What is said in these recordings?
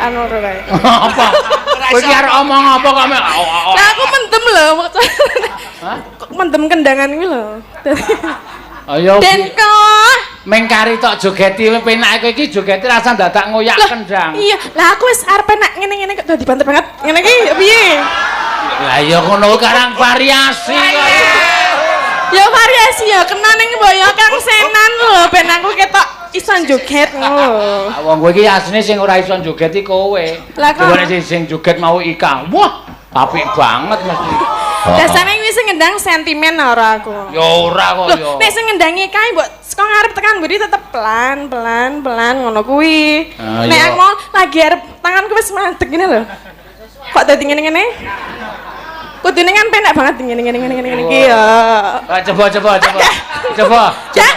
anu ro kae. Apa? Kowe iki arep omong apa kok mek? Lah aku mendem lho. Hah? Kok mendem kendangan kuwi lho. Ayo. Den kok. Meng kari tok jogeti penak kowe iki jogeti rasa dadak ngoyak kendang. Iya, lah aku wis arep penak ngene-ngene kok dadi banter banget. Ngene iki ya piye? Lah ya ngono karang variasi. Ya variasi ya kena ning mbok ya Kang Senan lho ben aku ketok iso joget ngono lho. Ah wong kowe iki asline sing ora iso joget iki kowe. Lah kok sing joget mau Ika. Wah, apik banget mesti. Dasare kuwi sing ngendang sentimen ora aku. Ya ora kok ya. Nek sing ngendangi kae mbok saka ngarep tekan mburi tetep pelan pelan pelan ngono kuwi. Nek aku mau lagi arep tanganku wis mandek ngene lho. Kok dadi ngene-ngene? Kudune kan penak banget ngene ngene ngene ngene iki ya. Coba coba coba. Coba. Jak.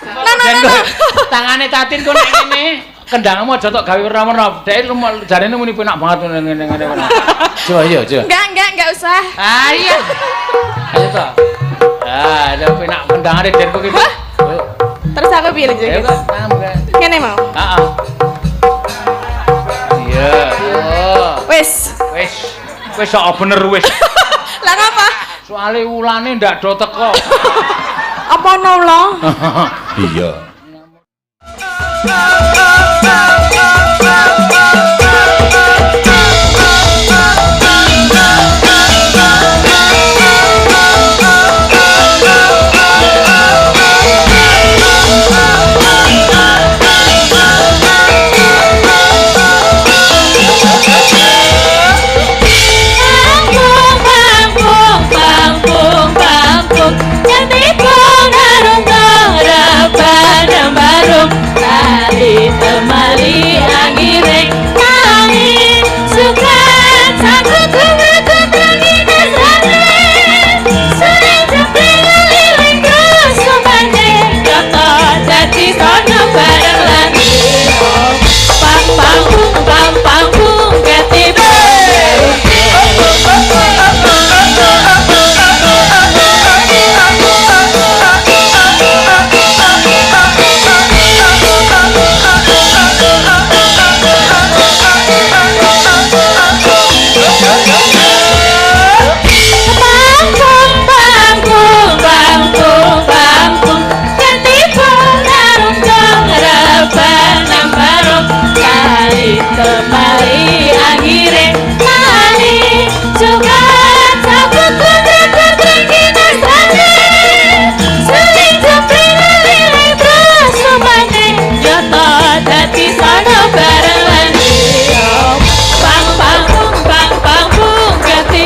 No no no. Tangane Tatin kok nek ngene, kendangmu aja tok gawe werna-werna. Dhek jarene muni penak banget ngene ngene ngene. Coba iya, coba. Enggak usah. Ah iya. Ayo to. Ah, ada penak kendangane Denku iki. Terus aku piye joget? Ngene mau. Heeh. Iya. Wis. Wis. Wis sok bener wis. Lah ngapa? Soale ulane ndak do teko. Apa ana ula? Iya. Temali angiring kami suka takut tangi dasane sering jepring liling krusumane kata dadi sono bareng lagi pang pang pung pang pang pung ketiba. Temali angiring kali juga cabut putra-putra kinasane sering jepring liling prasumane nyata dadi sono bareng lani pang pang pung pang pang pung ganti.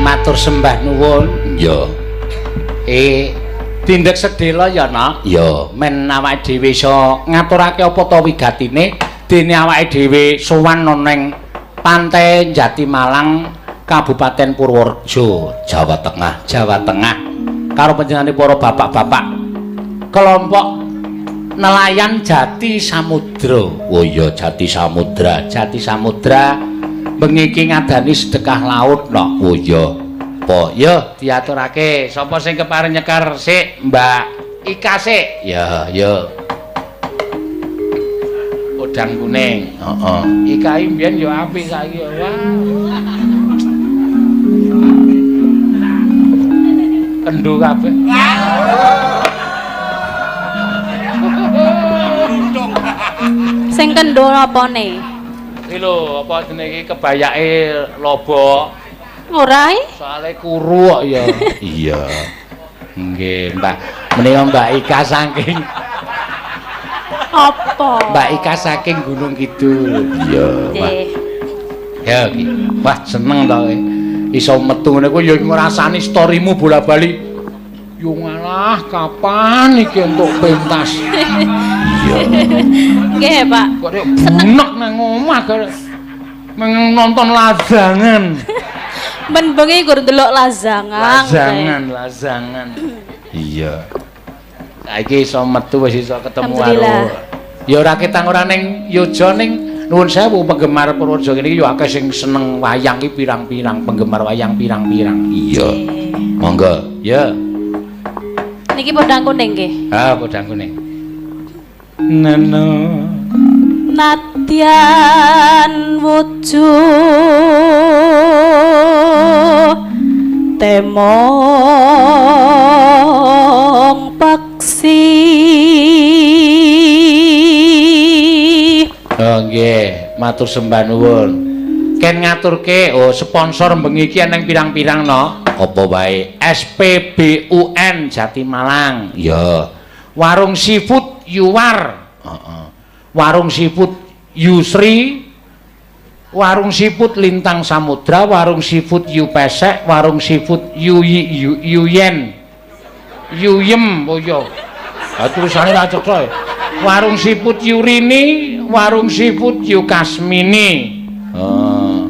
Matur sembah nuwun. Iya. Tindhek sedhela ya, Nak. Iya. Men awake dhewe iso ngaturake apa ta wigatine dene awake dhewe sowan ana ning Pantai Jatimalang, Kabupaten Purworejo, Jawa Tengah. Jawa Tengah. Karo panjenengane para bapak-bapak kelompok nelayan Jati Samudra. Oh iya, Jati Samudra. Jati Samudra bengi iki ngadani sedekah laut, no. Oh iya. Apa? Ya, diaturake. Sapa sing kepareng nyekar sik, Mbak Ika sik? Ya, ya. Udang kuning. Heeh. Ika iki mbiyen ya apik saiki ya. Wah. Kendu kabeh. Sing kendho apane? Iki lho, apa jenenge iki kebayake lobo. Ora e? Soale kuru kok ya. Iya. Nggih, Mbak. Menika Mbak Ika saking apa? Mbak Ika saking Gunung Kidul. Iya. Wah. Ya iki. Wah, seneng to kowe. Iso metu ngene kuwi ya ngrasani storymu bola-bali. Yo ngalah kapan iki entuk pentas. Iya. Nggih, Pak. Kok nek bunek nang omah kok nonton lasangan. Men bengi gur ndelok lasangan. Lasangan, lasangan. Iya. Saiki iso metu wis iso ketemu karo Ya ora ketang ora ning Yojo ning nuwun sewu penggemar Purworejo kene iki ya akeh sing seneng wayang iki pirang-pirang, penggemar wayang pirang-pirang. Iya. Monggo. Ya. Niki podang kuning nggih. Ah, podang kuning. Neno nadyan wujud temong paksi. Oh nggih, matur sembah nuwun. Ken ngaturke, oh sponsor bengi iki eneng pirang-pirang no. Apa wae? SPBUN Jatimalang. Ya. Warung Seafood Yuwar. Heeh. Warung Seafood Yusri, Warung Seafood Lintang Samudra, Warung Seafood Yupesek, Warung Seafood Yuyi Yuyen. Yuyem, oh iya. Ah tulisane ra cetha. Warung Seafood Yurini, Warung Seafood Yukasmini. Oh.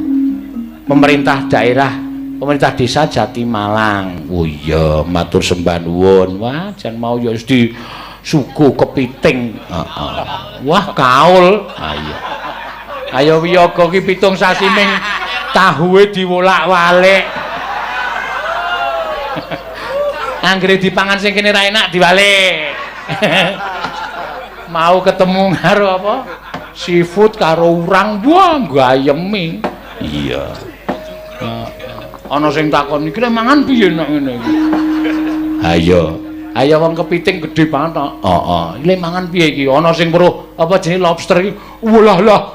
Pemerintah daerah, pemerintah desa Jatimalang. Oh iya, matur sembah nuwun. Wah, jan mau ya wis di suku kepiting. Heeh. Wah, kaul. Ayo. Ayo wiyaga ki 7 sasi ming tahuwe diwolak-walik. Anggere dipangan sing kene ra enak diwalik. Mau ketemu karo apa? Seafood karo urang, wah gayemi. Iya. Ana sing takon iki lek mangan piye nek ngene iki? Ayo. Ayo wong kepiting gedhe banget to. Heeh. Iki lek mangan piye iki? Ana sing weruh apa jenenge lobster iki. Walah lah.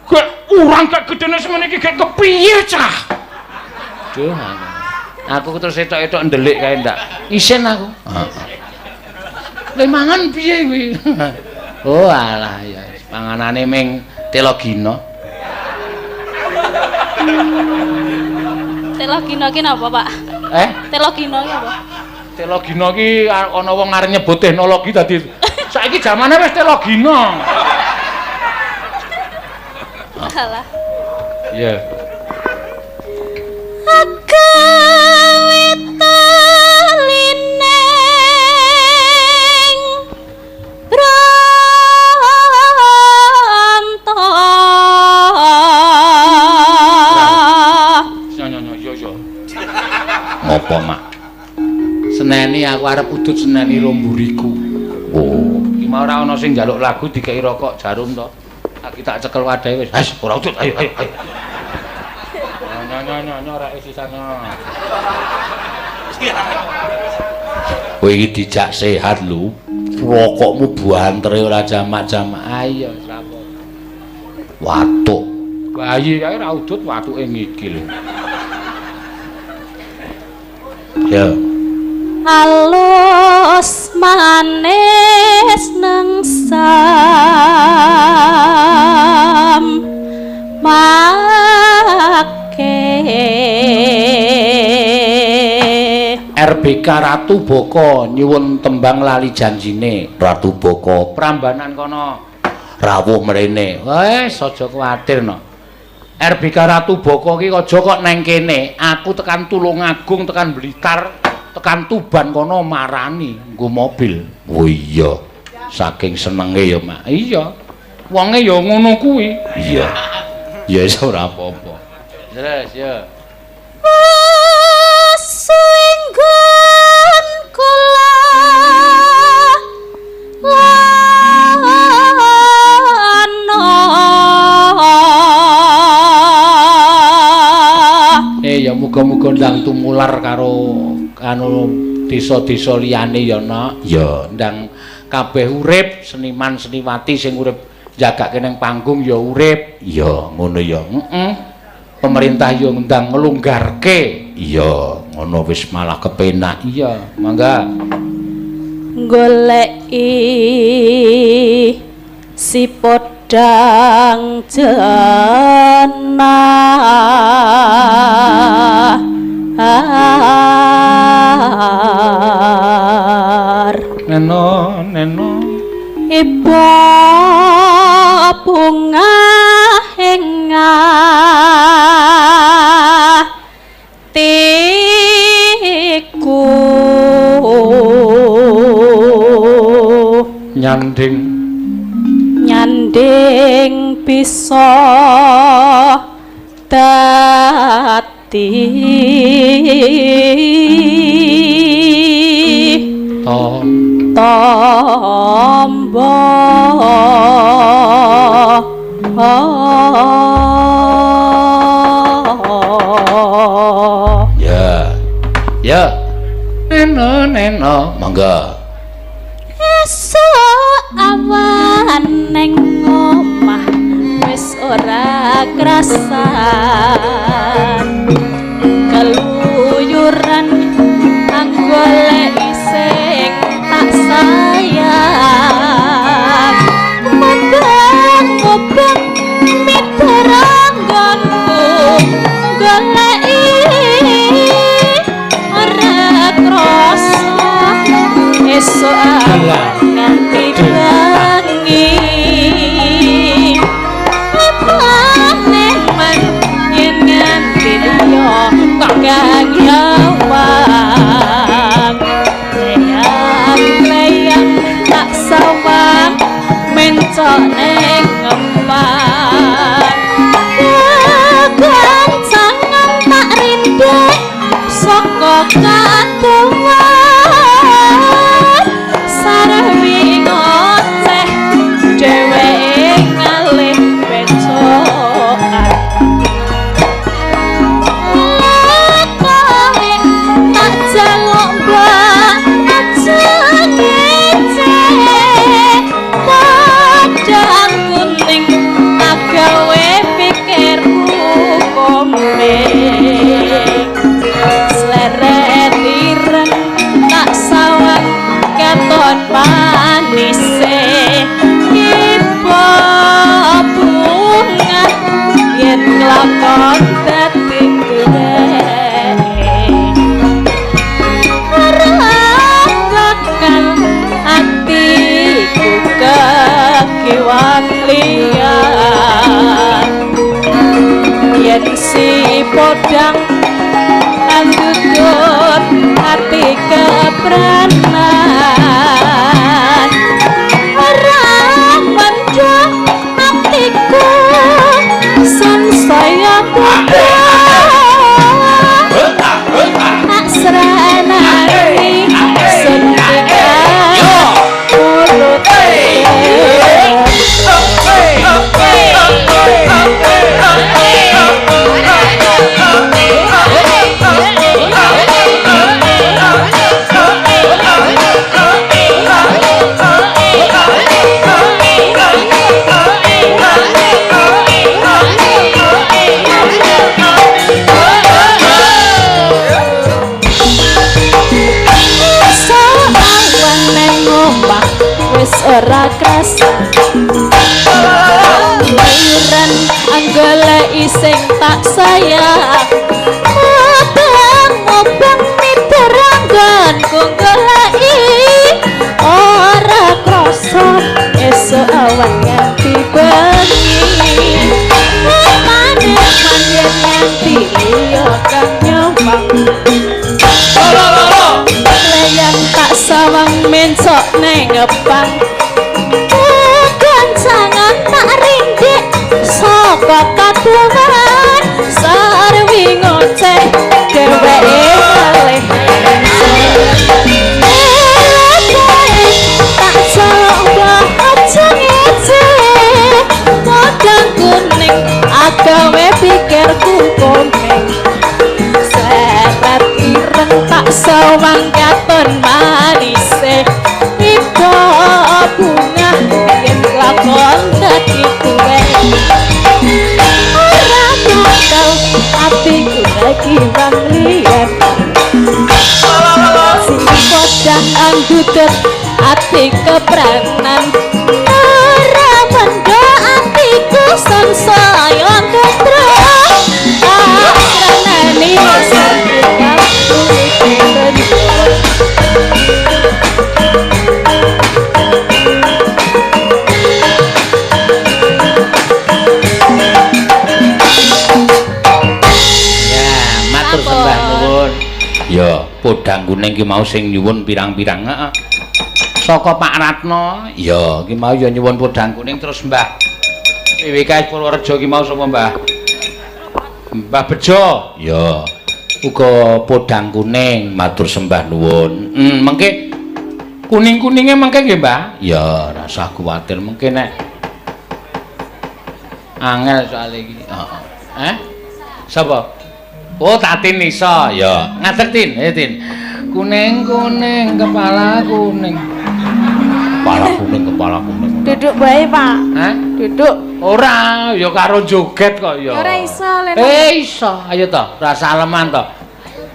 Gek urang gek gedene semene iki gek kepiye cah? Duh. Aku terus etok-etok ndelik kae ndak. Isin aku. Heeh. Lek mangan piye kuwi? Oh alah ya panganane ming telogina. Telogina ki napa, Pak? Eh? Telogina ki apa? Telogina ki ana wong arep nyebut teknologi dadi saiki zamane wis telogina. Alah. Iya. Agawitalining Bronto. Nyo yo yo. Ngopo, Mak? Seneni aku arep udut seneni romburiku. Oh, iki mau ora ana sing njaluk lagu dikeki rokok jarum to. Lagi tak cekel wadahe wis. Wis ora udut, ayo ayo ayo. Nyo nyo nyo nyo rek sisana. Kowe iki dijak sehat lho. Rokokmu buantere ora jamak-jamak. Ayo ora apa. Watuk. Bayi kae ora udut watuke ngikil. Ya. Halus manis nengsam make. RBK Ratu Boko nyuwun tembang lali janjine. Ratu Boko Prambanan kono rawuh mrene. Wes aja kuwatir no. RBK Ratu Boko ki aja kok neng kene. Aku tekan Tulungagung, tekan Blitar, tekan Tuban kono marani nggo mobil. Oh iya. Saking senenge ya, Mak. Iya. Wonge ya ngono kuwi. Iya. Ya wis ora apa-apa. Terus ya. Swinggon kula lana. Ya muga-muga ndang tumular karo anu desa-desa liyane ya, Nak. Ya, ndang kabeh urip, seniman seniwati sing urip jagake ning panggung ya urip. Ya, ngono ya. Heeh. Pemerintah ya ndang nglonggarke. Iya, ngono wis malah kepenak. Iya, mangga. Goleki si podang jenah. Neno, neno. Iba bunga ing atiku. Nyanding Gending bisa dadi tombo. Ya. Ya. Neno neno monggo. Esuk awan neng omah wis ora krasan, keluyuran anggoleki sing tak sayang, mobang-mobang miteranggonku goleki ora krasa esuk awan nganti bengi. Apane man yen nganti liya kang nyawang, leyang-leyang tak sawang mencok neng ngembang, kegancangan tak rindek saka kadowan, sarwi ngoceh dheweke ngalih becokan. Kowe tak jaluk mbok aja ngece, podang kuning tak gawe pikirku komeng, sleret ireng tak sawang katon manise, ibu bunga yen kelakon dadi tuweke, ora bakal atiku kekiwan liyan, yen si podang andutut ati kepranan, ora mendhok atiku sansaya padha, tak sranani suntikan mulut. Awan neng omah wis ora krasa, keluyuran anggoleki sing tak sayang, mobang-mobang miteranggonku goleki ora krasa esuk awan nganti bengi. Apane man yen nganti liya kang nyawang, leyang tak sawang mencok neng ngepang, kegancangan tak rindik saka kadowan, sarwi ngoceh dheweke ngalih, tak coba aja ngece, podang kuning agawe pikirku komeng, seret ireng tak sawang katon manise, ibu bunga yen lakon dadi tuwek, ora bakal atiku kekiwang liyan, sing podang andutut ati kepranan, ora mendhok atiku sansaya ndetro, tak sranani suntikan kulite. Ya, matur sembah nuwun. Ya, podang kuning ki mau sing nyuwun pirang-pirang, heeh. Saka Pak Ratno. Iya, iki mau ya nyuwun podang kuning terus Mbah PWK Purworejo iki mau sapa Mbah? Mbah Bejo. Iya. Uga podang kuning, matur sembah nuwun. Mengke kuning-kuninge mengke nggih, Mbah? Ya, rasah kuwatir mengke nek angel soal iki. Heeh. Eh? Sapa? Oh, Tatin iso. Ya. Ngadeg Tin, Tin. Kuning-kuning kepala kuning. Kepala kuning, kepala kuning. Duduk bae, Pak. Hah? Duduk. Ora, ya karo joget kok ya. Ya ora iso, Len. Iso. Ayo to, rasa aleman to.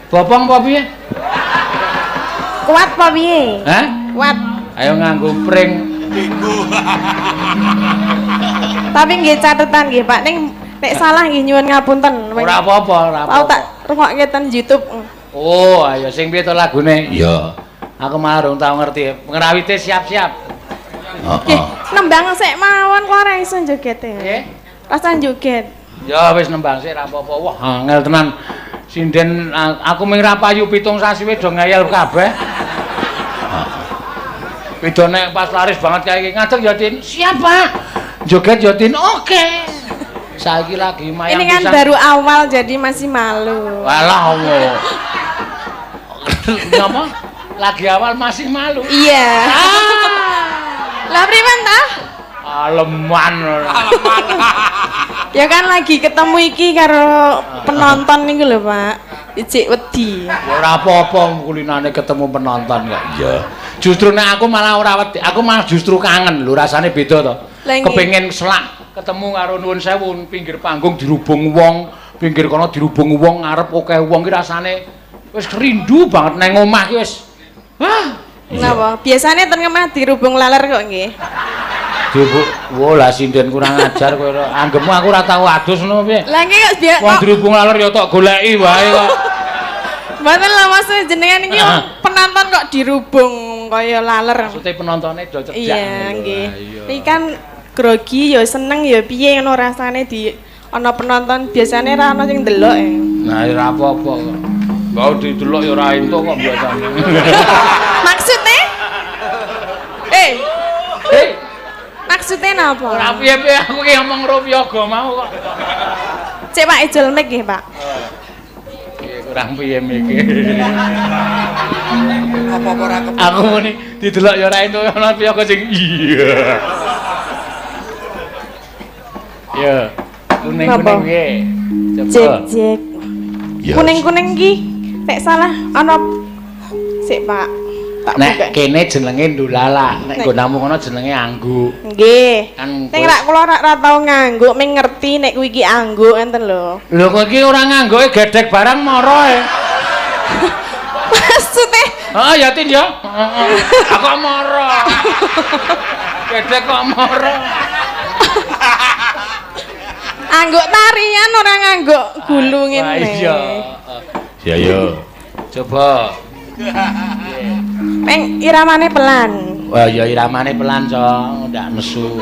Bopong apa piye? Kuat apa piye? Hah? Kuat. Ayo nganggo pring. Tapi nggih catetan nggih, Pak. Ning nek salah nggih nyuwun ngapunten. Ora apa-apa, ora apa-apa. Tau tak rungokke ten YouTube. Oh, ayo sing piye to lagune? Iya. Aku malah rung tau ngerti. Ngrawite siap-siap. Heeh. Nembang sik mawon kok ora iso jogete. Nggih. Rasa joget. Ya wis nembang sik ora apa-apa. Wah, angel tenan. Sinden aku mung ra payu 7 sasi wis do ngeyel kabeh. Beda nek pas laris banget kae iki. Ngadeg ya Tin. Siap, Pak. Joget ya Tin. Oke. Saiki lagi mayang Ini kan pisan. baru awal jadi masih malu. Walah Allah. Ngapa? Lagi awal masih malu. Iya. Lah primen ta? Aleman. Aleman. Ya kan lagi ketemu iki karo penonton niku lho, Pak. Ijik wedi. Ora apa-apa kulinane ketemu penonton kok. Iya. Justru nek aku malah ora wedi, aku malah justru kangen lho, rasane beda to. Kepengin selak ketemu karo nuwun sewu pinggir panggung dirubung wong, pinggir kono dirubung wong, ngarep akeh wong ki rasane wis rindu banget nang omah ki wis. Wah, napa? Biasane ten omah dirubung laler kok nggih. Dirubung, wo lah sinden kurang ajar kowe. Anggepmu aku ora tau adus ngono piye? Lah nggih kok biasa. Wong dirubung laler ya tok goleki wae kok. Mboten lho maksud jenengan iki penonton kok dirubung kaya laler. Maksude penontone do cerdak. Iya, nggih. Iki kan grogi ya seneng ya piye ngono rasane di ana penonton biasane ra ana sing ndelok e. Nah, ora apa-apa kok. Mbau didelok ya ora entuk kok biasane. Maksudnya? Maksudnya napa? Ora piye-piye aku ki ngomong karo Wiyaga mau kok. Cek Pak ijol mic nggih, Pak. Piye kurang piye miki. Apa-apa ora kepiye. Aku muni didelok ya ora entuk ana Wiyaga sing iya. Ya, kuning-kuning piye? Cek cek. Kuning-kuning ki nek salah ana sik Pak. Tak nek kene jenenge ndulala, nek nggonamu kono jenenge angguk. Nggih. Ning rak kula rak tau ngangguk, ming ngerti nek kuwi iki angguk enten lho. Lho kok iki ora ngangguke gedhek barang mara e. Maksude? Heeh ya Tin ya. Heeh. Aku kok mara. Gedhek kok mara. Angguk tarian ora ngangguk gulu ngene. Iya. Ya yo. Coba. Peng iramane pelan. Wah ya iramane pelan, Cong, ndak nesu.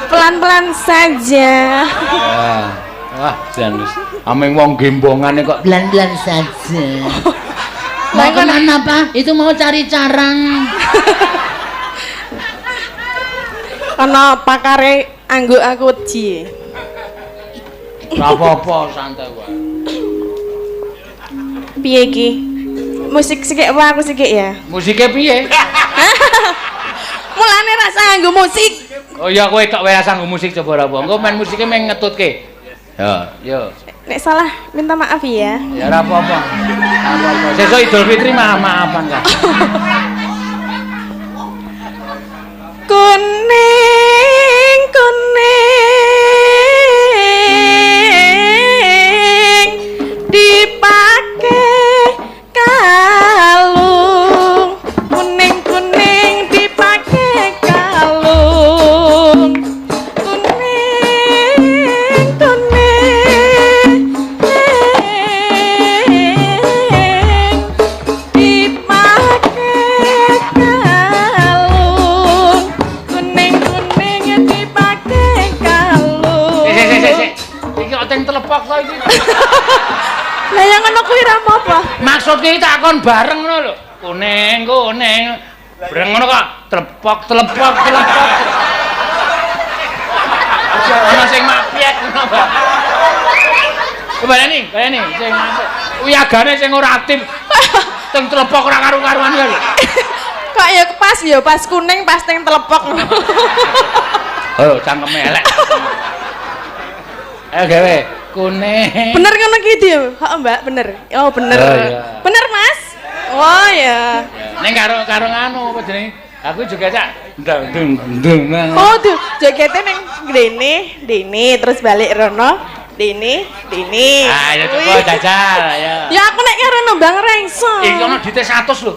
Pelan-pelan saja. Wah, wah jan wis. Ameng wong gembongane kok pelan-pelan saja. Mau kemana, Pak? Itu mau cari carang. Ana pakare angguk aku wedi. Ora apa-apa, santai wae. Piye iki? Musik sikik apa aku sikik ya? Musike piye? Mulane rasa nganggo musik. Oh iya kowe tok wae rasa nganggo musik coba ora apa. Engko main musike meng ngetutke. Ya, yo. Nek salah minta maaf ya. Ya ora apa-apa. Ora apa-apa. Sesuk Idul Fitri maaf-maafan kok. Kuning kuning dipakai kalung, kuning kuning dipakai kalung, kuning kuning dipakai kalung, kuning kuning dipakai kalung. Sik sik sik. Iki kok teng telepok to iki. Lah yang ngono kuwi ra apa-apa. Maksudke iki takon bareng ngono lho. Kuning kuning Breng ngono kok, telepok telepok telepok. Ana sing mapiek ngono, Mbak. Baleni, baleni sing wiyagane sing ora aktif. Teng telepok ora karu-karuan lho. Kok ya pas kuning pas teng telepok. Oh, cangkeme elek. Ayo gawe kuning. Bener ngono ki, Dio? Heeh, Mbak, bener. Oh, bener. Oh, iya. Bener, Mas? Oh, ya. Ning karo karo nganu apa jenenge? Aku juga cak ndang ndung ndung. Oh, tuh jogete ning dene, dene terus balik rono, dene, dene. Ah, ya coba jajal ya. Ya aku nek karo nembang ora iso. Iki ono dite 100 lho.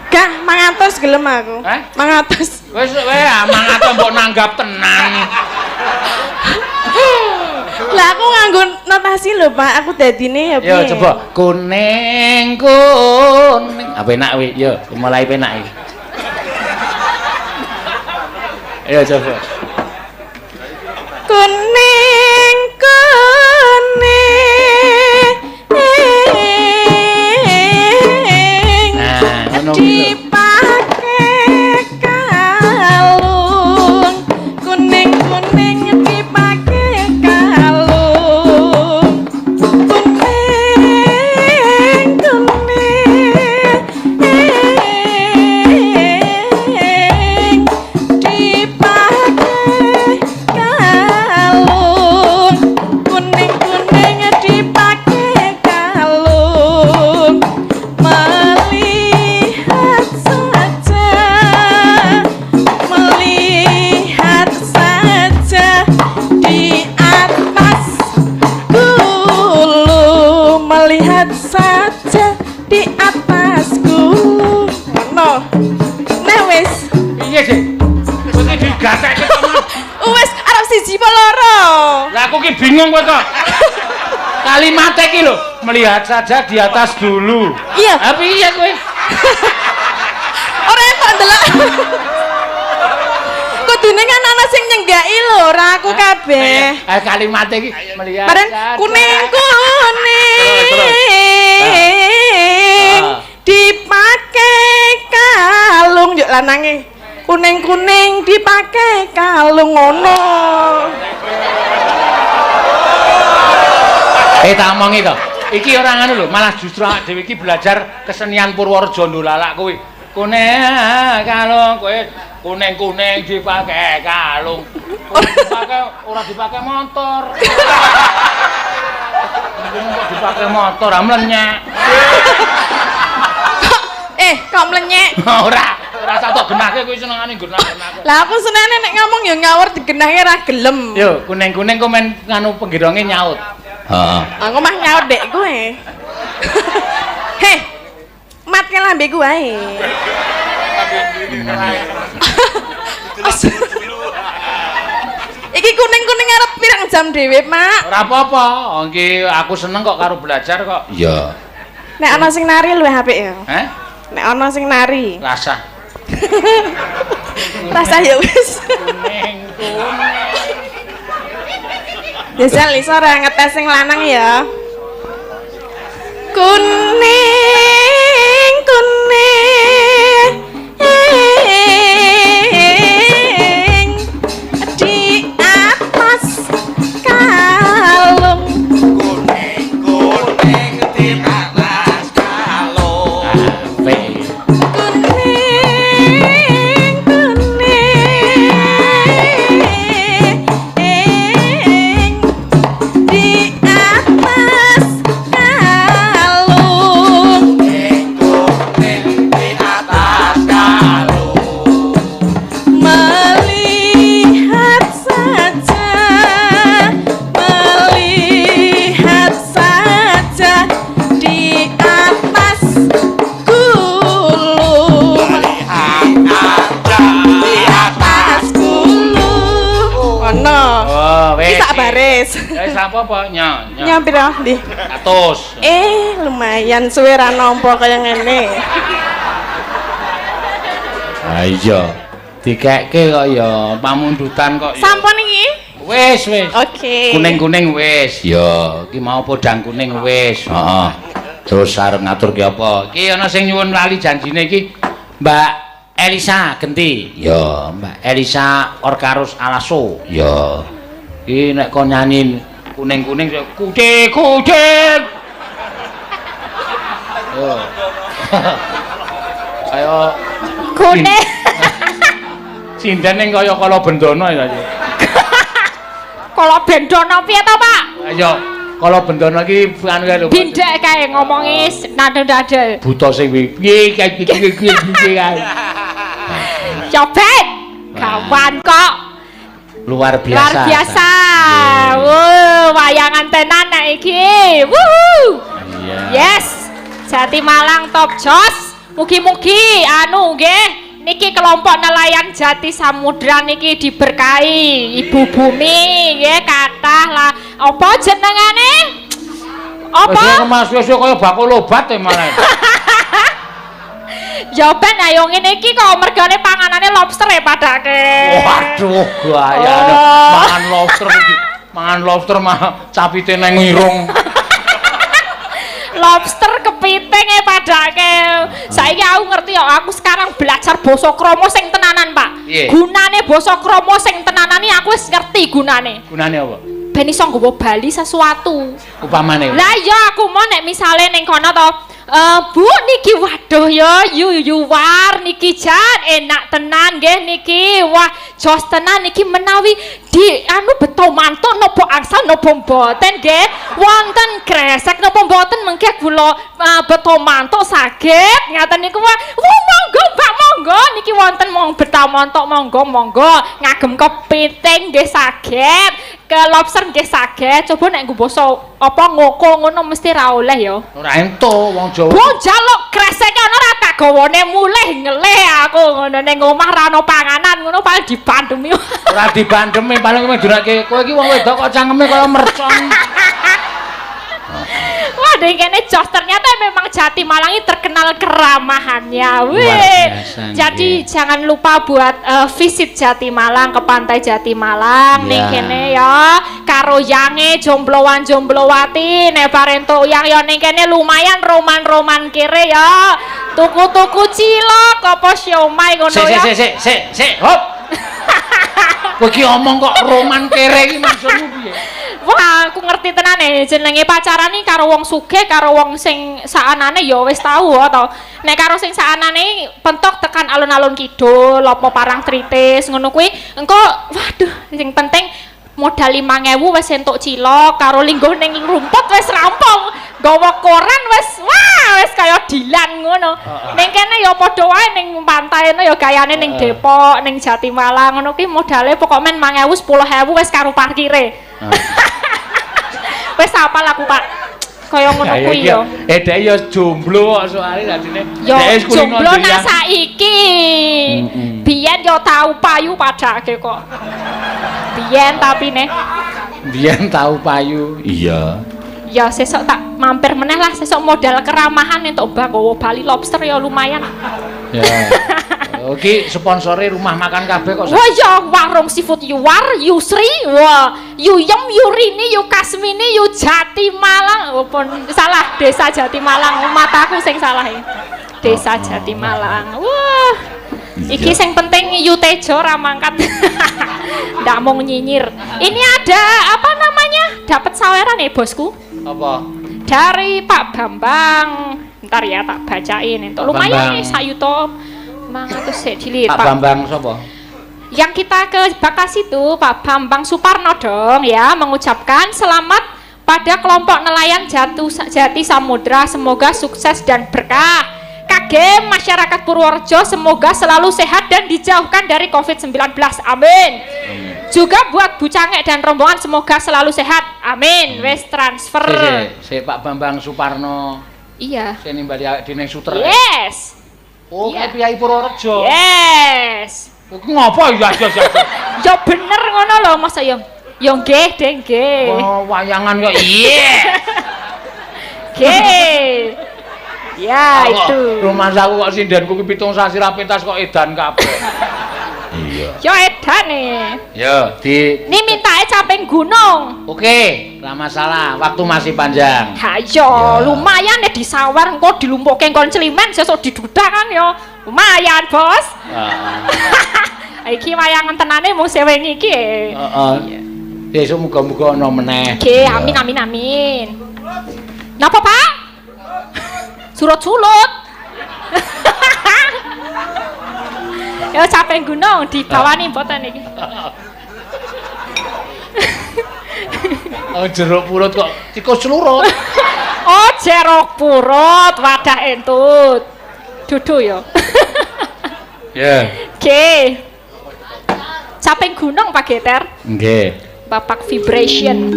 Gah, 500 gelem aku. Hah? 500. Wis wae 500 mbok nanggap tenan. Lah aku nganggo notasi lho, Pak. Aku dadine ya Yo piye? coba kuning kuning. Apa enak wi? Yo mulai penak iki. Ayo coba. Kuning kuning. Nah, ngono kuwi lho. Dipake kalung kuning-kuning dipake kalung kuning kuning dipake kalung kuning-kuning dipake kalung melihat saja melihat saja di atas gulu melihat saja di atas gulu ngono nah wis Piye sih? Kowe iki digatekke to, Mas? Wis arep siji apa loro Lah aku ki bingung kowe kok. Kalimat iki lho, melihat saja di atas dulu. Iya. Ha piye kowe? Ora kok ndelok. Kudune kan ana sing nyenggaki lho, ora aku kabeh. Eh kalimat iki melihat Bareng saja. kuning kuning Terus, terus. Ah. dipake kalung yuk lanange. Kuning-kuning dipake kalung ngono. Eh tak omongi to. Iki ora ngono lho, malah justru awak dhewe iki belajar kesenian Purworejo Ndolalak kuwi. Kuning kalung kowe kuning-kuning dipake kalung. Ora dipake ora dipake motor. Kok dipake motor ah mlenyek. Kok mlenyek? Ora, ora sak tok genahke kuwi senengane genah-genahke. Lah aku senene nek ngomong ya ngawur digenahke ora gelem. Yo, kuning-kuning kok men nganu penggironge nyaut. Heeh. Aku mah nyaut dek kowe. Heh. Matke lambeku wae. Iki kuning-kuning arep pirang jam dhewe, Mak? Ora apa-apa, iki aku seneng kok karo belajar kok. Iya. Nek ana sing nari luwih apik ya. Heh? Nek ana sing nari. Rasah. Rasa ya wis. Kuning, kuning. Jajal iso ora ngetes sing lanang ya. Kuning kuning di atas kalung Kuning kuning di atas kalung. Apik. Kuning kuning di atas kalung Kuning kuning di atas kalung. melihat saja melihat saja di atas gulu Melihat aja di atas atas gulu ono Oh, iki wis. sak baris Wis apa-apa, nyo, nyo. nyampe piro ndi 100. Lumayan suwe ra nampa kaya ngene. Ah iya. Dikekke kok ya pamundutan kok ya. Sampun iki? Wis, wis. Oke. Kuning-kuning wis. Ya, iki mau podang kuning wis. Heeh. Terus arep ngatur ki apa? Iki ana sing nyuwun lali janjine iki Mbak Elisa genti. Ya, Mbak Elisa Orkarus Alaso. Ya. Iki nek kon nyanyi kuning-kuning kucing kucing. Yo. Ayo Kuning. Sinden ning kaya kala bendana ya. Kala bendana piye to, Pak? Ayo, kala bendana iki anu kae lho. Bindek kae ngomongi nadel-nadel. Buta sing piye kae piye piye piye kae. Coba kawan kok. Luar biasa. Luar biasa. Wuh, wayangan tenan nek iki. Wuhu. Iya. Yes. Jati Malang top jos. Mugi-mugi anu nggih niki kelompok nelayan Jati Samudra niki diberkahi Ibu Bumi nggih kathah lah. Apa jenengane? Apa? Wis Mas wis kaya bakul obat e malah. Ya ben ayo ngene iki kok mergane panganane lobster e padake. Waduh, gayane Oh. mangan lobster iki. Mangan lobster mah capite nang irung. Lobster kepiting e padake. Saiki aku ngerti ya, aku sekarang belajar basa krama sing tenanan, Pak. Piye? Gunane basa krama sing tenanan iki aku wis ngerti gunane. Gunane apa? Ben iso nggawa bali sesuatu. Upamane. Lah iya aku mau nek misale ning kono to, Bu niki waduh ya yu yuwar niki jan enak tenan nggih niki. Wah, jos tenan niki menawi di anu beto mantuk napa angsal napa mboten nggih. Wonten kresek napa mboten mengke kula beto mantuk saged ngaten niku wah. Wah, monggo Mbak monggo niki wonten mong beto mantuk monggo monggo ngagem kepiting nggih saged. Ke lobster nggih saged. Coba nek nggo basa apa ngoko ngono mesti ra oleh ya. Ora entuk wong Jawa. Bu njaluk kreseke ana ora tak gawane mulih ngelih aku ngono ning omah ra ono panganan ngono paling dibandemi. Ora dibandemi paling kowe durake kowe iki wong wedok kok cangkeme kaya mercon. Wah, ding kene jos ternyata memang Jati Malang ini terkenal keramahannya. Luar Wih. biasa, Jadi nggih. jangan lupa buat visit Jati Malang ke pantai Jati Malang ning Ya. kene ya. Karo yange jombloan jomblowati nek parento yang ya ning kene lumayan roman-roman kere ya. Tuku-tuku cilok apa siomay ngono Sik ya. sik sik sik sik hop. Kowe iki omong kok roman kere iki maksudmu piye? Wah, aku ngerti tenan e jenenge pacaran iki karo wong sugih karo wong sing saanane ya wis tau to. Nek karo sing saanane pentok tekan alun-alun kidul apa parang tritis ngono kuwi, engko waduh sing penting modal 5000 wis entuk cilok karo lingguh ning rumput wis rampung. Nggawa koran wis wah wis kaya dilan ngono. Ning kene ya padha wae ning pantai ngono ya gayane ning Depok, ning Jatimalang ngono kuwi modale pokok men 5000 10000 wis karo parkire. Wis apal aku, Pak. Kaya ngono kuwi ya. Eh dhek ya jomblo kok soalé dadine. Yo Dhek wis kulino jomblo nak doyan. saiki. Biyen yo tau payu padake kok. Biyen tapi ne. Biyen tau payu. Iya. Ya sesuk tak mampir meneh lah, sesuk modal keramahan entuk bang gowo bali lobster ya lumayan. Ya. Oke, sponsore rumah makan kabeh kok. Wah ya warung seafood Yuwar, Yusri, wah Yuyem, Yurini, Yukasmini, Yujati Malang. Oh, pun salah desa Jati Malang, mataku sing salah ya. Desa Jati Malang. Wah. Iki sing penting Yu Tejo ra mangkat. Ndak mau nyinyir. Ini ada apa namanya? Dapat saweran ya bosku. Apa? Dari Pak Bambang. Ntar ya tak bacain entuk. Pak Lumayan Bambang. nih sayuto 500 sik dilit. Pak Bambang sapa? Yang kita ke Bakas itu Pak Bambang Suparno dong ya mengucapkan selamat pada kelompok nelayan Jati Samudra semoga sukses dan berkah. KG masyarakat Purworejo semoga selalu sehat dan dijauhkan dari COVID-19. Amin. Juga buat Bu Cangek dan rombongan semoga selalu sehat. Amin. Wes transfer. Sik, sik, Pak Bambang Suparno. Iya. Sing nimbali awake dhewe ning Suter. Yes. Oh, Iya. kae priyayi Purworejo. Yes. Kuwi ngopo ya ya ya. Ya bener ngono lho Mas ya. Ya nggih, Deng nggih. Oh, wayangan kok. Iya. Nggih. Ya itu. Rumangsaku kok sindenku ki 7 sasi ra pentas kok edan kabeh. Iya. Ya edan nih. Yo, di Ini mintanya caping gunung. Oke, ora masalah, waktu masih panjang. Ha iya, lumayan nek disawar engko dilumpukke kon celimen sesuk didudak kan ya. Lumayan, Bos. Heeh. Iki wayangan tenane mung sewengi iki. Heeh. Besok muga-muga ana meneh. Oke, amin amin amin. Napa, Pak? Surut-sulut. Ya capek gunung dibawani mboten iki. Oh, jeruk purut kok tikus lurut. Oh, jeruk purut wadah entut. Dudu ya. Ya. Oke. Caping gunung Pak Geter. Nggih. Bapak vibration.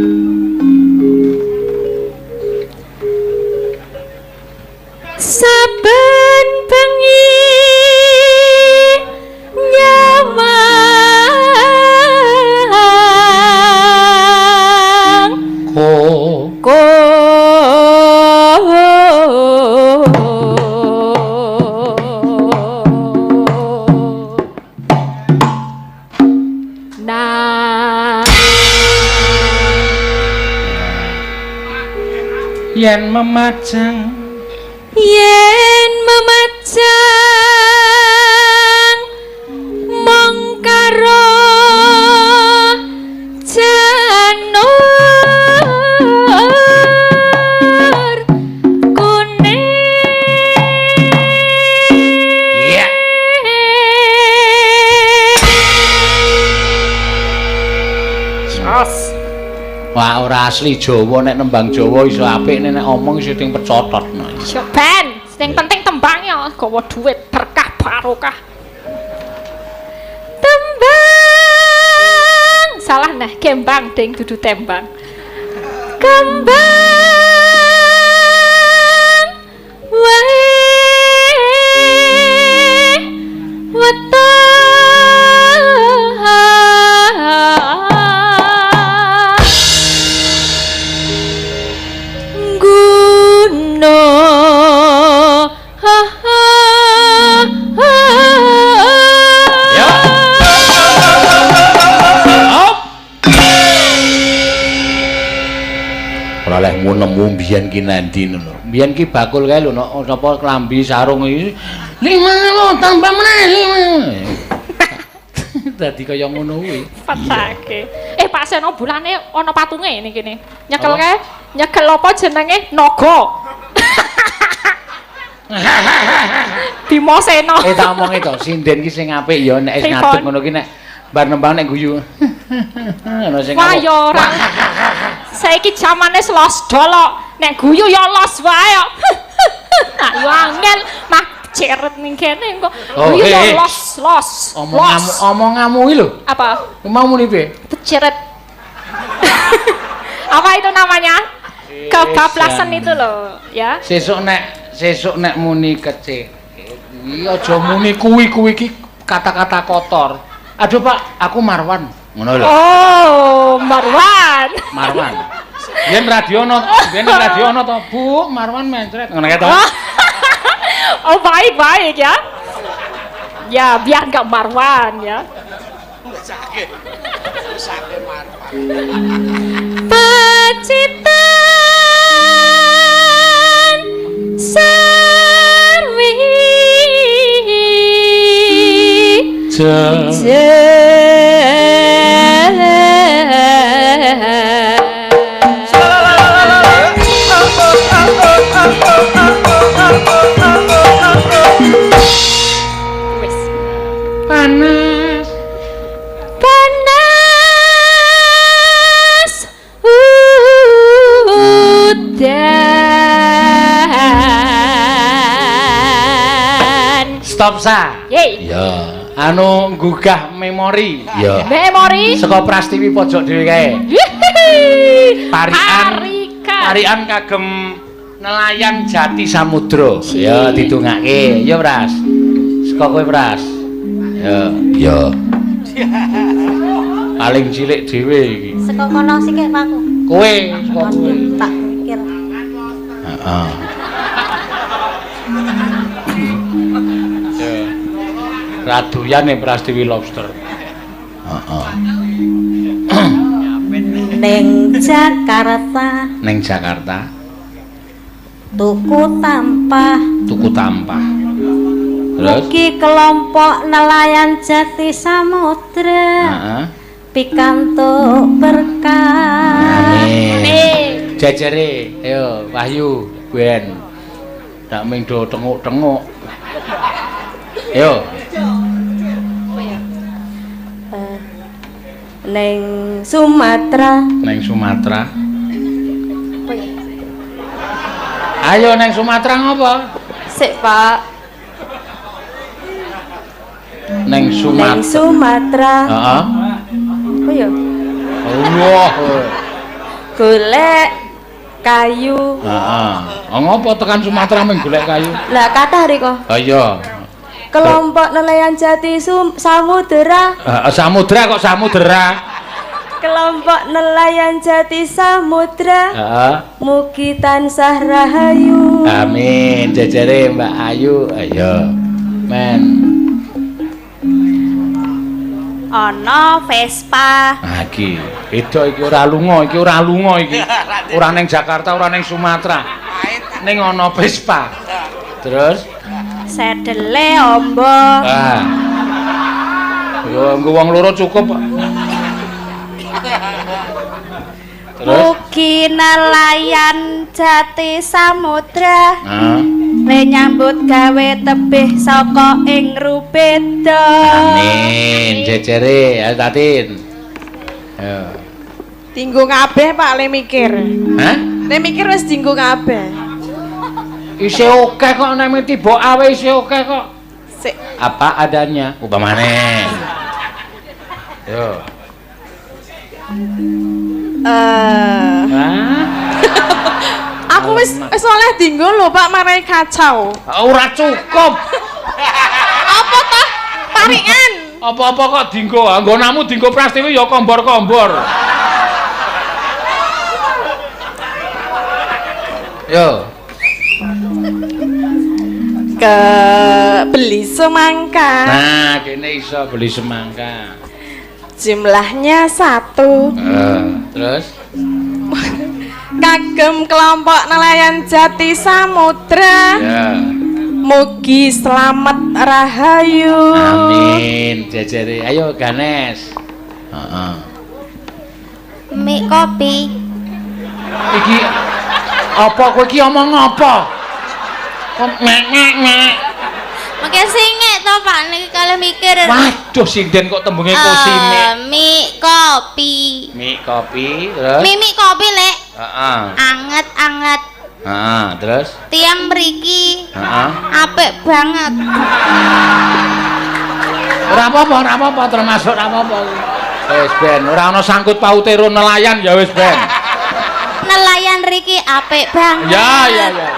Saben bengi nyawang Ko ko nah yen memajang yen memajang mung karo janur kuning. Iya. Jos. Wah, ora asli Jawa nek nembang Jawa iso apik nek omong iso sing pecotot. Yo ben, sing penting tembang ya, gawa duit berkah barokah. Tembang. Salah neh, kembang ding dudu tembang. Kembang wae weton guna ha ha ha. Ya. Hop. Ora leh nemu mbiyen ki nanti lho. Mbiyen ki bakul kae lho nek sapa klambi sarung iki 5 lho tambah meneh 5. Dadi kaya ngono kuwi. Patake. Pak Seno bulane ana patunge ning kene. Nyekel kae, nyekel apa jenenge? Naga. Bima Sena. Tak omongi to, sinden ki sing apik ya nek wis ngadeg ngono ki nek bar nembang nek guyu. Ana sing Wah ya ora. Saiki jamane los dolok. Nek guyu ya los wae kok. Ayo angel mah ceret ning kene kok. Oh, Guyu ya eh. los los. Omonganmu los. omonganmu iki lho. Apa? Mau muni piye? Ceret. Apa itu namanya? Kebablasan itu loh, ya. Sesuk nek muni kecil. Kuwi aja muni kuwi kuwi iki kata-kata kotor. Aduh Pak, aku Marwan. Ngono lho. Oh, Marwan. Marwan. Yen radio ono, yen radio ono to, Bu, Marwan mencret. Ngono kae to. Oh, baik-baik ya. Ya, biar nggak Marwan ya. Pacitan sarwi Wis. Panas. Panas udan. Stop sa. Yeay. Ya, anu nggugah memori. Ya. Memori. Saka Prastiwi pojok dhewe kae. Yeay. Parikan. Parikan. Parikan kagem nelayan Jati Samudra. Ya didongake. Ya Pras. Saka kowe Pras. Ya. Ya. Paling cilik dhewe iki. Saka kono sik Pak aku. Kowe saka kowe. Tak pikir. Heeh. Ya. Raduyane Prastiwi Lobster. Heeh. Ning Jakarta Ning Jakarta tuku tampah tuku tampah. Terus? Mugi kelompok nelayan Jati Samudra. Heeh. Pikantuk berkah. Amin. Jejere, ayo Wahyu, Ben. Tak ming do tenguk-tenguk. Ayo. Neng Sumatera. Neng Sumatera. Ayo neng Sumatera ngopo? Sik, Pak. Neng Sumatera. Neng Sumatera. Heeh. Apa ya? Allah. Golek kayu. Heeh. Oh, ngopo tekan Sumatera mung golek kayu? Lah kathah riko. Ha iya. Kelompok nelayan Jati Samudera. Samudra kok samudera. Kelompok nelayan Jati Samudra. Heeh. Mugi tansah rahayu. Amin. Jejere Mbak Ayu. Ayo. Men. Ana Vespa. Ah iki. Beda iki ora lunga, iki ora lunga iki. Ora ning Jakarta, ora ning Sumatera. Ning ana Vespa. Terus sedele ombo. Ah. Yo nggo wong loro cukup. Terus mugi nelayan Jati Samudra. Heeh. Le nyambut gawe tebih saka ing rubeda. Amin. Jejere, ayo Tatin. Ayo. Dinggo kabeh Pak le mikir. Hah? Le mikir wis dinggo kabeh. Isih akeh kok nek tiba awe isih akeh kok. Sik. Apa adanya upamane. Yo. Aku wis oleh dinggo lho Pak, marai kacau. Ora cukup. Apa toh? Parikan. Apa-apa kok dinggo? Anggonamu dinggo Prastiwi ya kombor-kombor. Yo. Ke beli semangka. Nah, kene iso beli semangka. Jumlahnya 1. Terus kagem kelompok nelayan Jati Samudra. Ya. Mugi selamat rahayu. Amin. Jejere. Ayo Ganes. Heeh. Mie kopi. Iki apa kowe iki omong apa? Kok mek mek mek. Mengke singek to Pak niki kalih mikir. Waduh sinden kok tembunge kok singek. Mie kopi. Mie kopi terus. Mie kopi lek. Heeh. Anget-anget. Heeh, terus. Tiang mriki. Heeh. Apik banget. Ora apa-apa, ora apa-apa termasuk ora apa-apa. Wis ben, ora ana sangkut paute ro nelayan ya wis ben. Nelayan riki apik banget. Ya ya ya.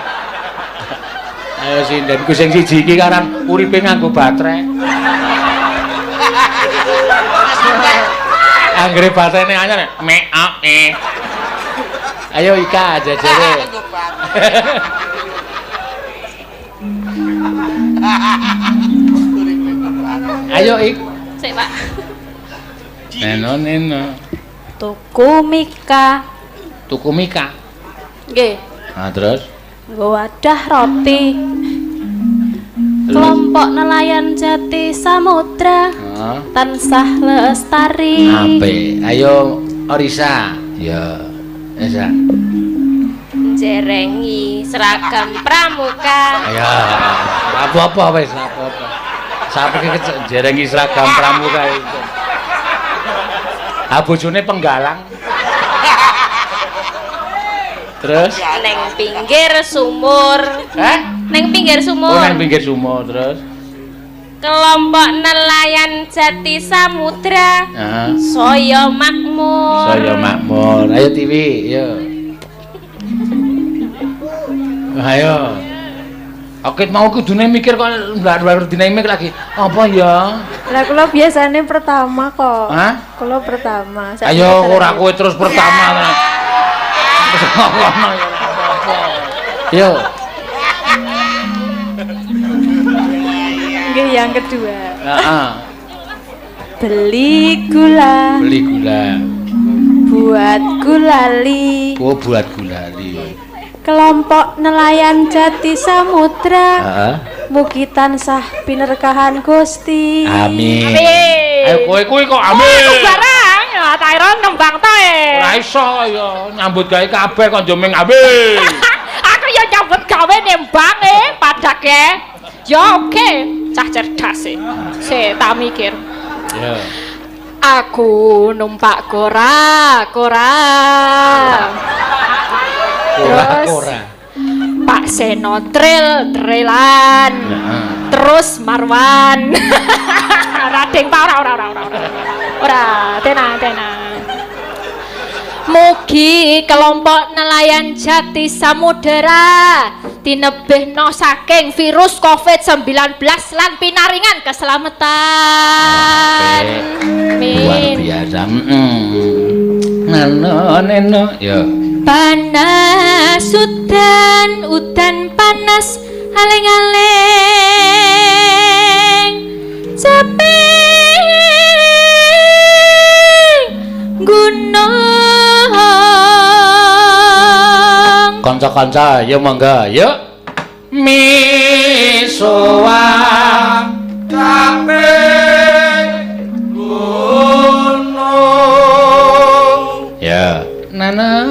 Ayo sinden ku sing siji iki karan uripe nganggo baterai. Anggere baterainé anyar mek ame. Ayo Ika jejere. Ayo Ik. Sik, Pak. Neno neno. Tuku Mika. Tuku Mika. Nggih. Nah, terus nggo wadah roti. Kelompok nelayan Jati Samudra tansah lestari. Apik. Ayo Orisa. Ya. Esa. Jerengi seragam pramuka. Ayo. Apa-apa wis apa-apa. Saiki jerengi seragam pramuka itu. Ah bojone penggalang. Terus neng pinggir sumur. Hah? Neng pinggir sumur. Oh, neng pinggir sumur terus. Kelompok nelayan Jati Samudra. Saya makmur. Saya makmur. Ayo Tiwi, yo. Ayo. Oke, mau kudune mikir kok baru dinamik lagi. Apa ya? Lah kula biasane pertama kok. Hah? Kula pertama. Ayo ora kowe terus pertama. Yo. Nggih, yang kedua. Heeh. Beli gula. Beli gula. Buat gulali. Oh, buat gulali. Kelompok nelayan Jati Samudra. Heeh. Mugi tansah pinerkahan Gusti. Amin. Amin. Ayo kowe kuwi kok amin. Oh, aku barang. Ya Tyron nembang to e. Ora iso ya nyambut gawe kabeh kok njoming amin. Aku ya nyambut gawe nembang e padake. Ya oke, cah cerdas e. Se tak mikir. Ya. Aku numpak kora, kora. Ora Terus? ora. Pak Seno tril trilan. Terus Marwan. Rading Pak ora ora ora ora. Ora, tenang tenang. Mugi kelompok nelayan Jati Samudera tinebihno saking virus COVID-19 lan pinaringan keselamatan. Luar Amin. biasa. Heeh. Nano neno ya. Panas udan udan panas aling-aling caping gunung. Kanca-kanca ya monggo yuk. Misoa Caping gunung. Ya. Nana.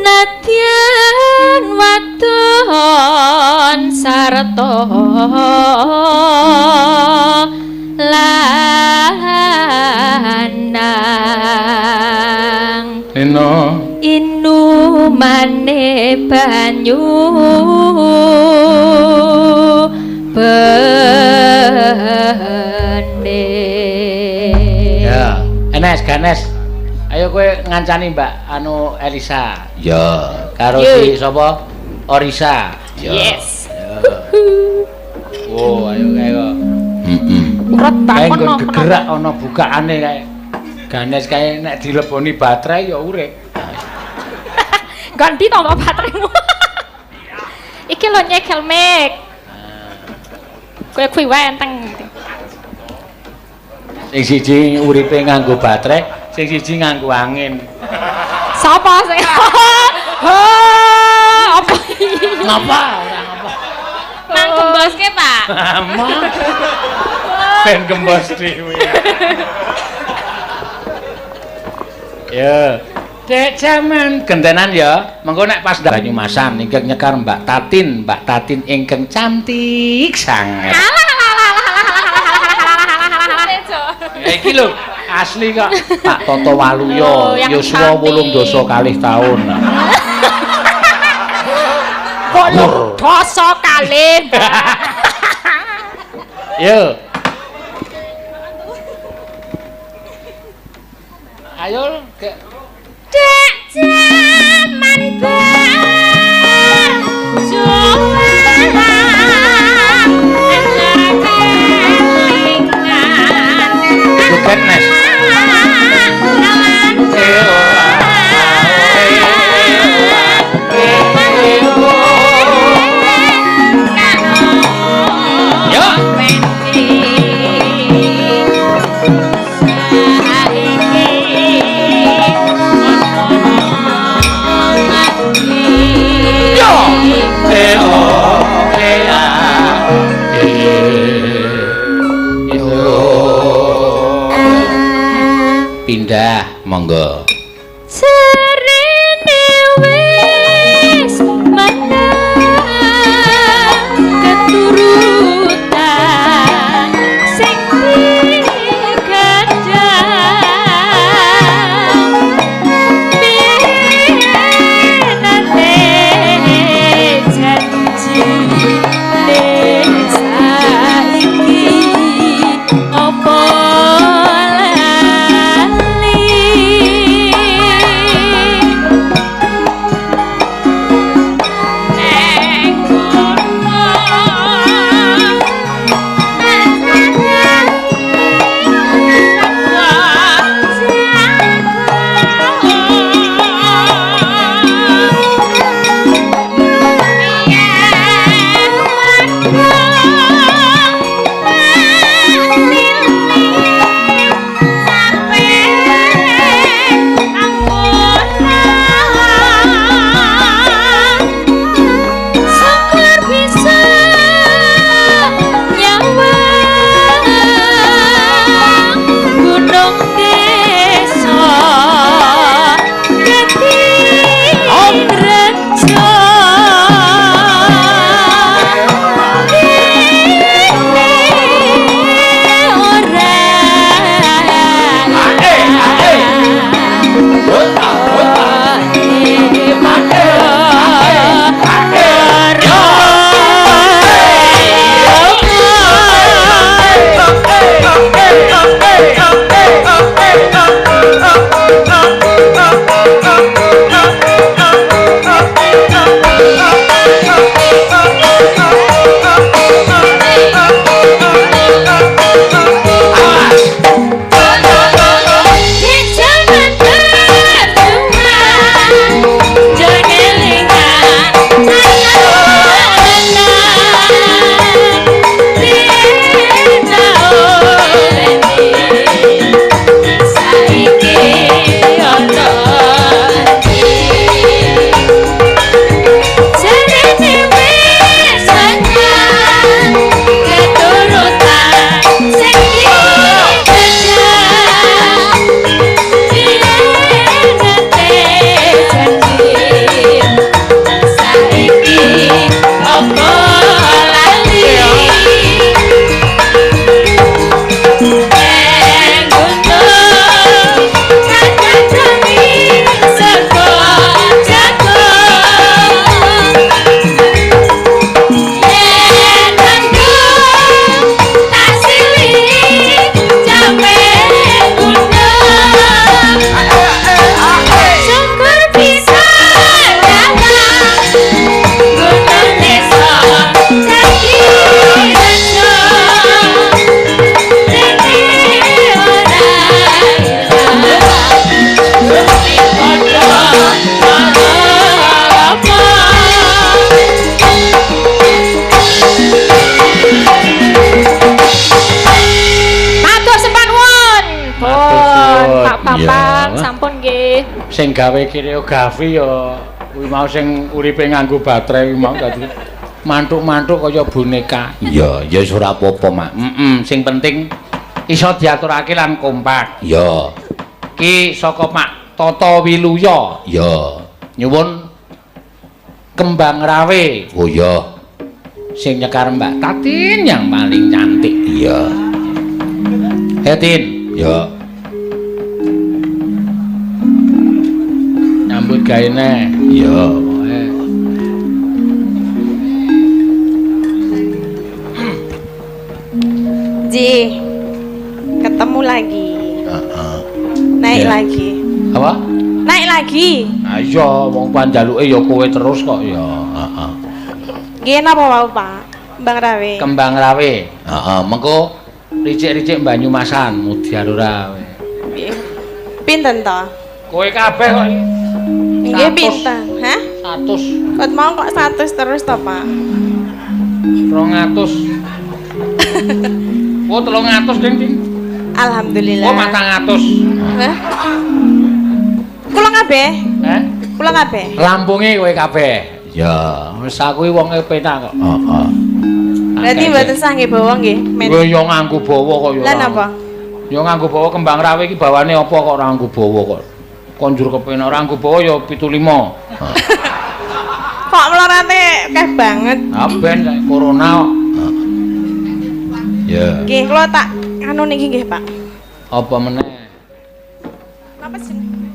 Nadyan wadon sarta lanang Neno. Inumane banyu bening. Ya, Enes, Ganes. Ayo kowe ngancani Mbak anu Elisa. Ya, karo Yo. si sapa? Orisa. Ya. Yes. Ya. Oh, ayo kae kok. Heeh. Urut Kae bangun nggon no, gegerak ana bukaane kae. Ganes kae nek dileboni baterai ya urip. Ganti to Pak bateraimu. Iki lho nyekel mic. Kowe kuwi wae enteng. Sing siji uripe nganggo baterai, sing siji nganggo angin. Sapa sing Ha, apa iki? Ngapa? Ora ngapa. Mang gemboske, Pak. Ama. Ben gembos dhewe. Ya. Dek jaman gentenan ya. Mengko nek pas Banyumasan ingkang nyekar Mbak Tatin, Mbak Tatin ingkang cantik sanget. Ya iki lho asli kok. Pak Toto Waluyo, Oh, yang yuswa cantik. 82 tahun. Kok lho dosa kalih. Yo. Ayo ke Dek jaman bar juang kelingan. Joget Nes. Yo. Yo. E o e a e yo. Pindah monggo. Serene wis menang keturutan sing digadang binate janji saiki apa lali. Bambang, sampun nggih. Sing gawe koreografi ya kuwi mau sing uripe nganggo baterai kuwi mau dadi mantuk-mantuk kaya boneka. Iya, ya wis ora apa-apa, Mak. Heeh, sing penting iso diaturake lan kompak. Iya. Ki saka Pak Toto Wiluyo. Iya. Nyuwun Kembang Rawe. Oh iya. Sing nyekar Mbak Tatin yang paling cantik. Iya. Hetin. Iya. Nyambut gawe neh. Iya. Ji. Ketemu lagi. Heeh. Naik Ya. lagi. Apa? Naik lagi. Ah iya, wong panjaluke ya kowe terus kok ya. Heeh. Nggih napa wau, Pak? Kembang Rawe. Kembang Rawe. Heeh, mengko ricik-ricik Banyumasan mudyar ora kowe. Nggih. Pinten to? Kowe kabeh kok. Nggih pinten? Hah? 100. Kok mau kok 100 terus to, Pak? 200. Oh, 300 ding, ding. Alhamdulillah. Oh, 400. Hah? Kula kabeh? Heh? Kula kabeh. Rampunge kowe kabeh. Ya, wis aku iki wonge penak kok. Heeh. Berarti mboten sah nggih bawa nggih. Kowe yo nganggo bawa kok ya. Lah napa? Ya nganggo bawa kembang rawe iki bawane apa kok ora nganggo bawa kok. Konjur kepenak ora nganggo bawa ya 75. Kok mlorate akeh banget. Ah ben corona kok. Ya. Nggih, kula tak anu niki nggih, Pak. Apa meneh? Napa jenenge?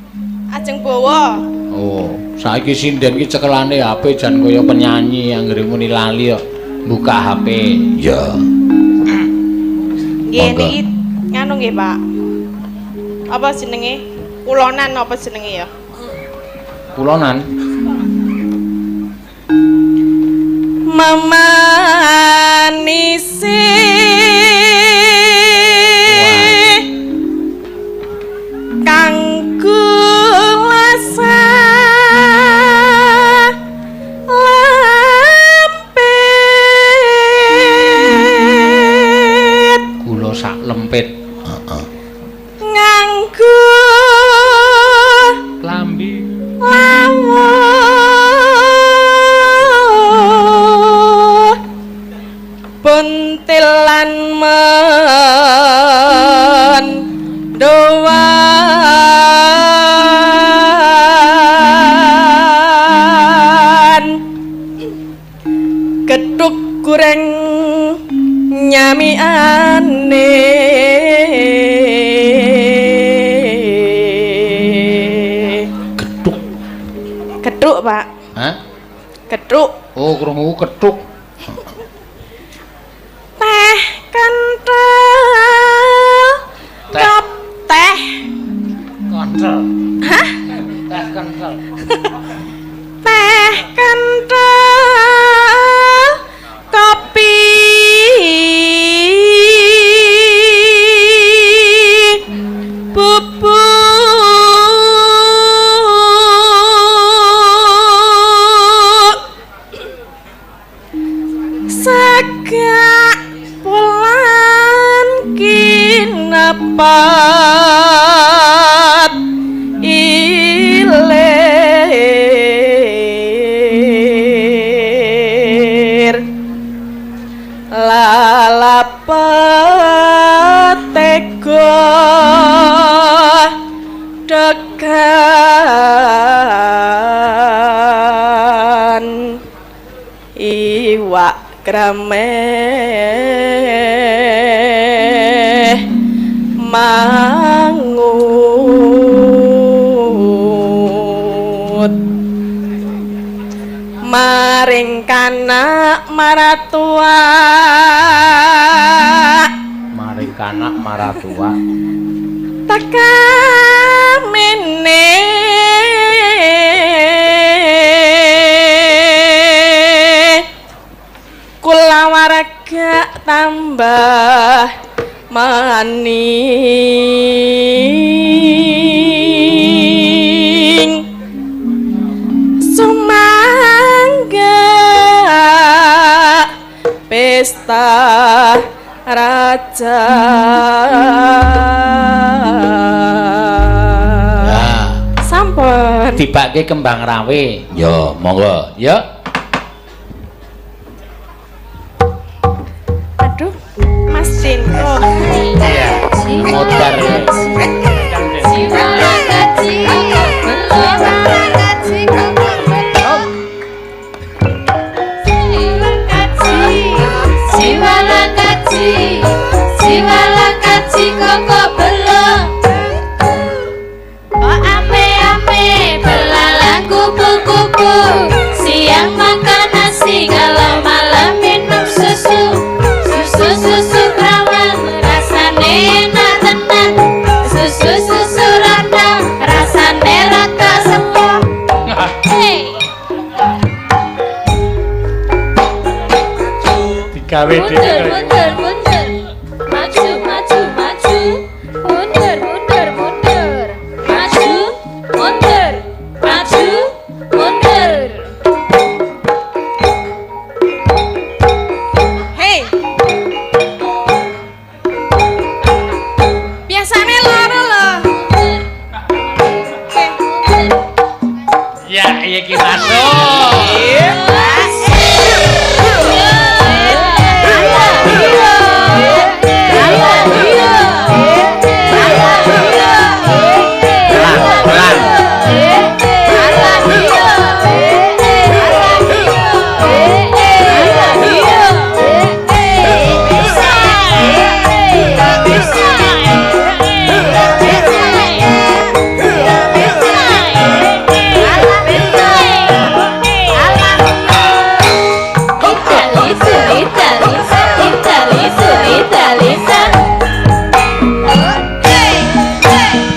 Ajeng bawa. Oh, saiki sinden iki cekelane HP jan kaya penyanyi anggere muni lali kok buka HP. Ya. Nggih niki nganu nggih, Pak. Apa jenenge? Kulonan apa jenenge ya? Kulonan. Memanisi kang kuwasa lempit. Gula sak lempit. Heeh. Nganggo klambi lawuh buntil lan mendoan gethuk goreng nyamiane. Gethuk. Gethuk, Pak. Hah? Gethuk. Oh, krungu kethuk. Teh kental. Teh. Kop teh. Kental. Hah? Teh kental. Teh kental. Kopi. Bubuk. Sagak polan kinepat ilir lalapet tega degan iwak krameh mangut maring kanak maratua maring kanak maratua teka mene kulawarga tambah maning sumangga pesta raja. Dibake kembang rawe. Ya, monggo. Ya. Aduh, Mas Cinto. Iya. Modar. Siang makan nasi, kalau malam minum susu. Susu-susu perawan, rasane enak tenan. Susu-susu rata, rasane rata sepuh. Hey. Digawe dhewe. Mundur, mundur, mundur. Maju, maju, maju. Mundur, mundur, mundur. Maju, mundur, maju, mundur. Hei. Biasane loro lho. Ya, iki masuk. Pelan, pelan.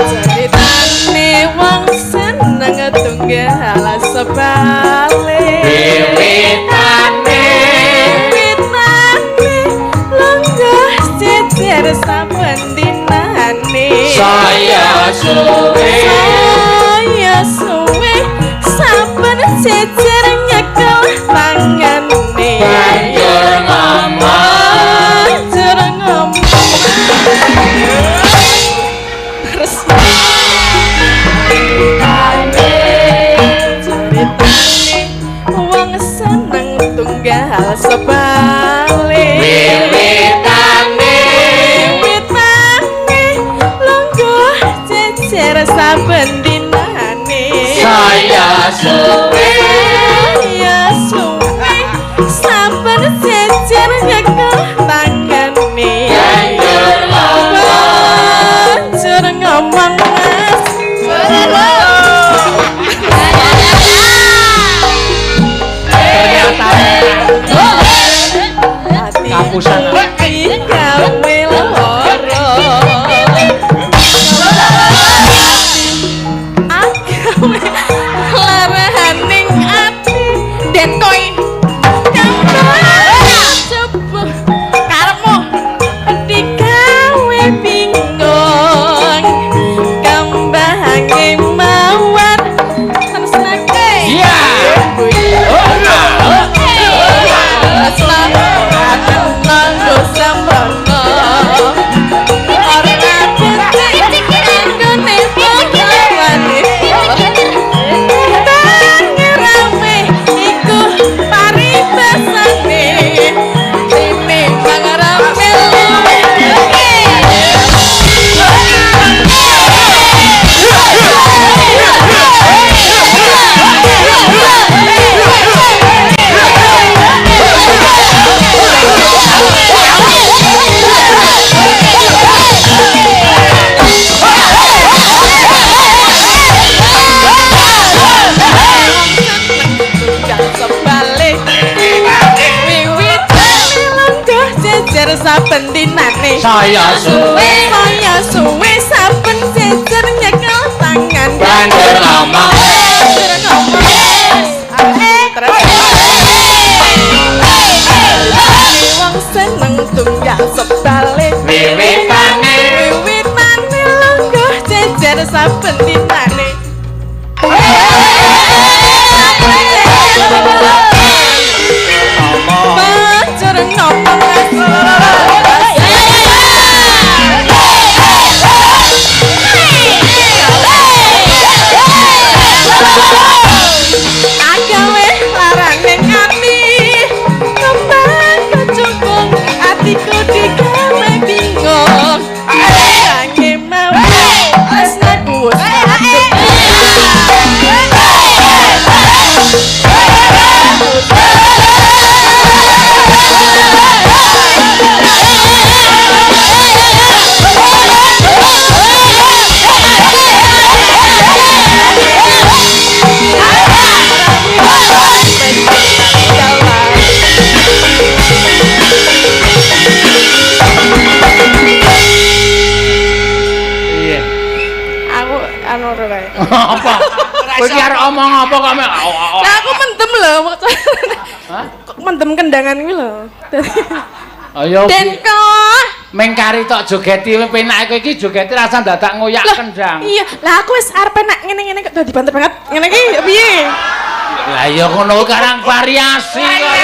Ceritane wong seneng tunggal sebalik. Wiwitane Wiwitane lenggah jejer saben dinane. Saya suwe. Saya suwe saben jejer nyekel tangane. Banjur ngomong. Banjur ngomong. Terus ceritane wong seneng tunggal sebalik. Wiwitane Wiwitane lungguh jejer saben dinane. Saya suwe. Saya suwe saben jejer nyekel tangane. Banjur ngomong. Banjur ngomong Mas. Ternyata kapusan. Gawe lara. Agawe laraning ati den koe coba karepmu digawe bingung kambange mawar terus. Iya. Saben dinane Saya suwe. Saya suwe saben jejer nyekel tangan. Banjur ngomong. Banjur ngomong. Terus wong seneng tunggal sebalik. Wiwitane Wiwitane lungguh jejer saben dinane. Banjur ngomong Mas. Hey! anu ora kae. Apa? Kowe iki arep omong apa kok mek? Lah aku mendem lho. Hah? Mendem kendangan kuwi lho. Ayo. Denko. Mengkari tok jogeti penak kowe iki jogeti rasa dadak ngoyak kendang. Iya, lah aku wis arep penak ngene-ngene kok dadi banter banget. Ngene iki piye? Lah ya ngono karang variasi kok.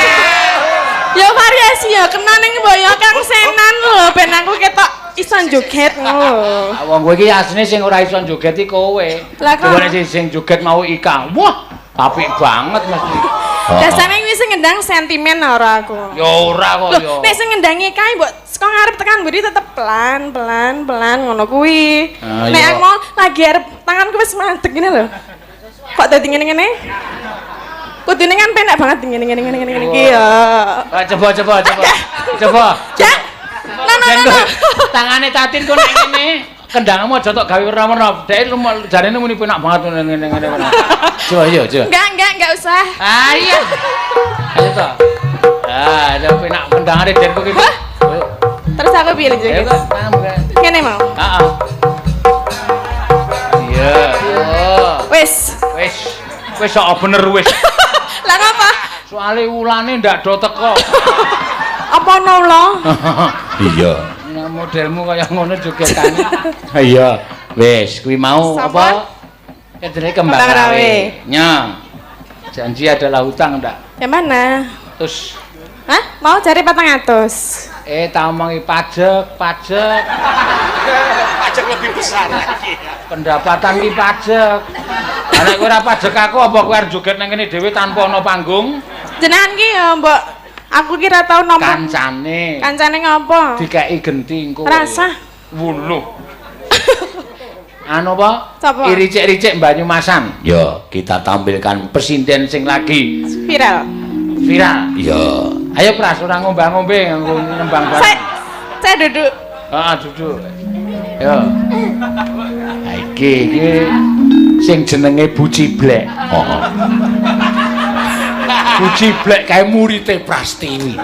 Ya variasi ya kena ning mbok ya Kang Senan lho ben aku ketok iso joget ngono. Lah wong kowe iki asline sing ora iso joget iki kowe. Lah kok sing joget mau Ika. Wah, apik banget mesti. Dasare kuwi sing ngendang sentimen ora aku. Ya ora kok ya. Nek sing ngendangi kae mbok saka ngarep tekan mburi tetep pelan pelan pelan ngono kuwi. Nek aku mau lagi arep tanganku wis mandek ngene lho. Kok dadi ngene-ngene? Kudune kan penak banget ngene ngene ngene ngene iki ya. Coba coba coba. Coba. Ya. No no no. Tangane Tatin kok nek ngene, kendangmu aja tok gawe werna-werna. Dhek jarene muni penak banget ngene ngene ngene. Coba yo, coba. Enggak usah. Ah iya. Ayo to. Ah, ada penak kendangane Denko iki. Terus aku piye joget? Ngene mau. Heeh. Iya. Wis. Wis. Wis sok bener wis. Lah ngapa? Soale ulane ndak do teko. Apa ana ula? Iya. Nah, modelmu kaya ngono jogetane. Iya. Wis, kuwi mau apa? Jenenge kembang rawe. Nya. Janji adalah hutang ndak? Yang mana? Terus. Hah? Mau cari 400. Tak omongi pajak, pajak. Pajak lebih besar lagi. Pendapatan ki pajak. Lah nek kowe ora pajak aku apa kowe arep joget nang kene dhewe tanpa ana panggung? Jenengan ki ya mbok aku ki ora tau nampa kancane. Kancane ngopo? Dikeki genti engko. Rasah. Wuluh. Anu apa? Iricik-ricik Banyumasan. Ya, kita tampilkan pesinden sing lagi viral. Viral. Iya. Ayo Pras ora ngombang-ngombe nganggo nembang bareng. Saya duduk. Heeh, duduk. Yo. Ha iki sing jenenge Bu Ciblek. Heeh. Bu Ciblek kae murite Prastiwi.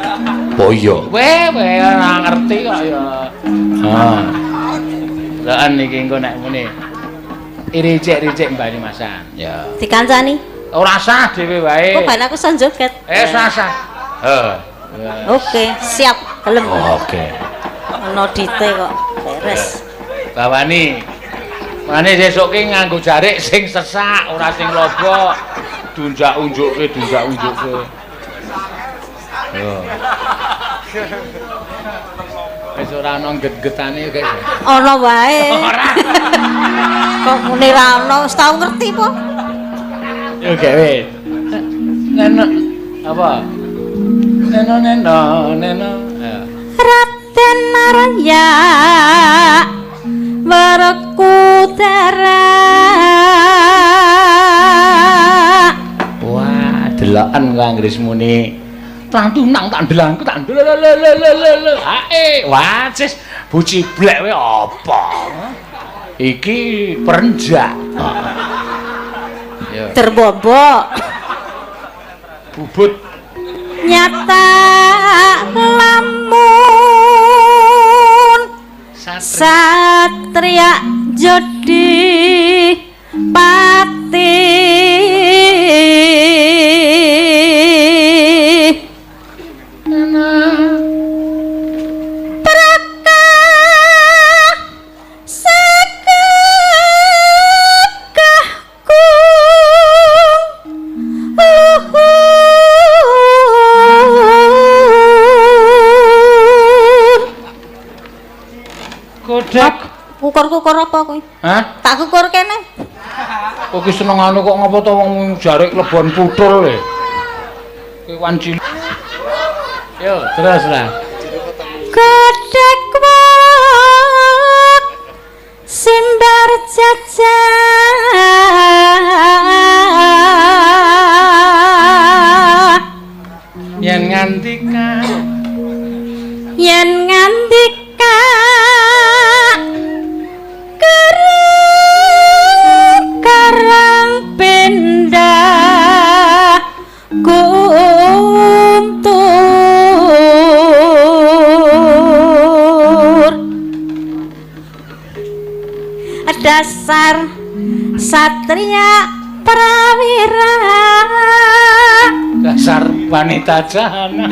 Oh iya. Weh, weh ora ngerti kok ya. Heeh. Lah niki engko nek muni iricik-ricik Banyumasan. Ya. Dikancani? Ora sah dhewe wae. Kok ben aku iso joget. Sah sah. Heeh. Oke, siap, gelem. Oke. Ono dite kok beres. Bawani. Mane sesuk ki nganggo jarik sing sesak, ora sing lobok. Dunjak-unjukke, dunjak-unjukke. Yo. Wis ora ana get-getane guys. Ana wae. Ora. Kok muni ra ana, wis tau ngerti po. Yo gek wis. Neno apa? Neno neno neno. Raden Arya Werkudara. Wah, deloken kok anggris muni. Tang tunang tak ndelangku tak ndelelelelelele. Hae, wah sis Bu Ciblek kowe apa? Iki perenjak. Ya. Terbobok. Bubut. Nyata lamun satria jodi pati. Kukur-kukur apa kuwi? Hah? Tak kukur kene. Kok ki senengane kok ngopo to wong jarik klebon putul e. Kewan cilik. Yo, terus lah. Gedhek wak simbar jajah. Yen ngandika. Yen ngandika karang pindah guntur dasar Satria Prawira. Dasar wanita jahana.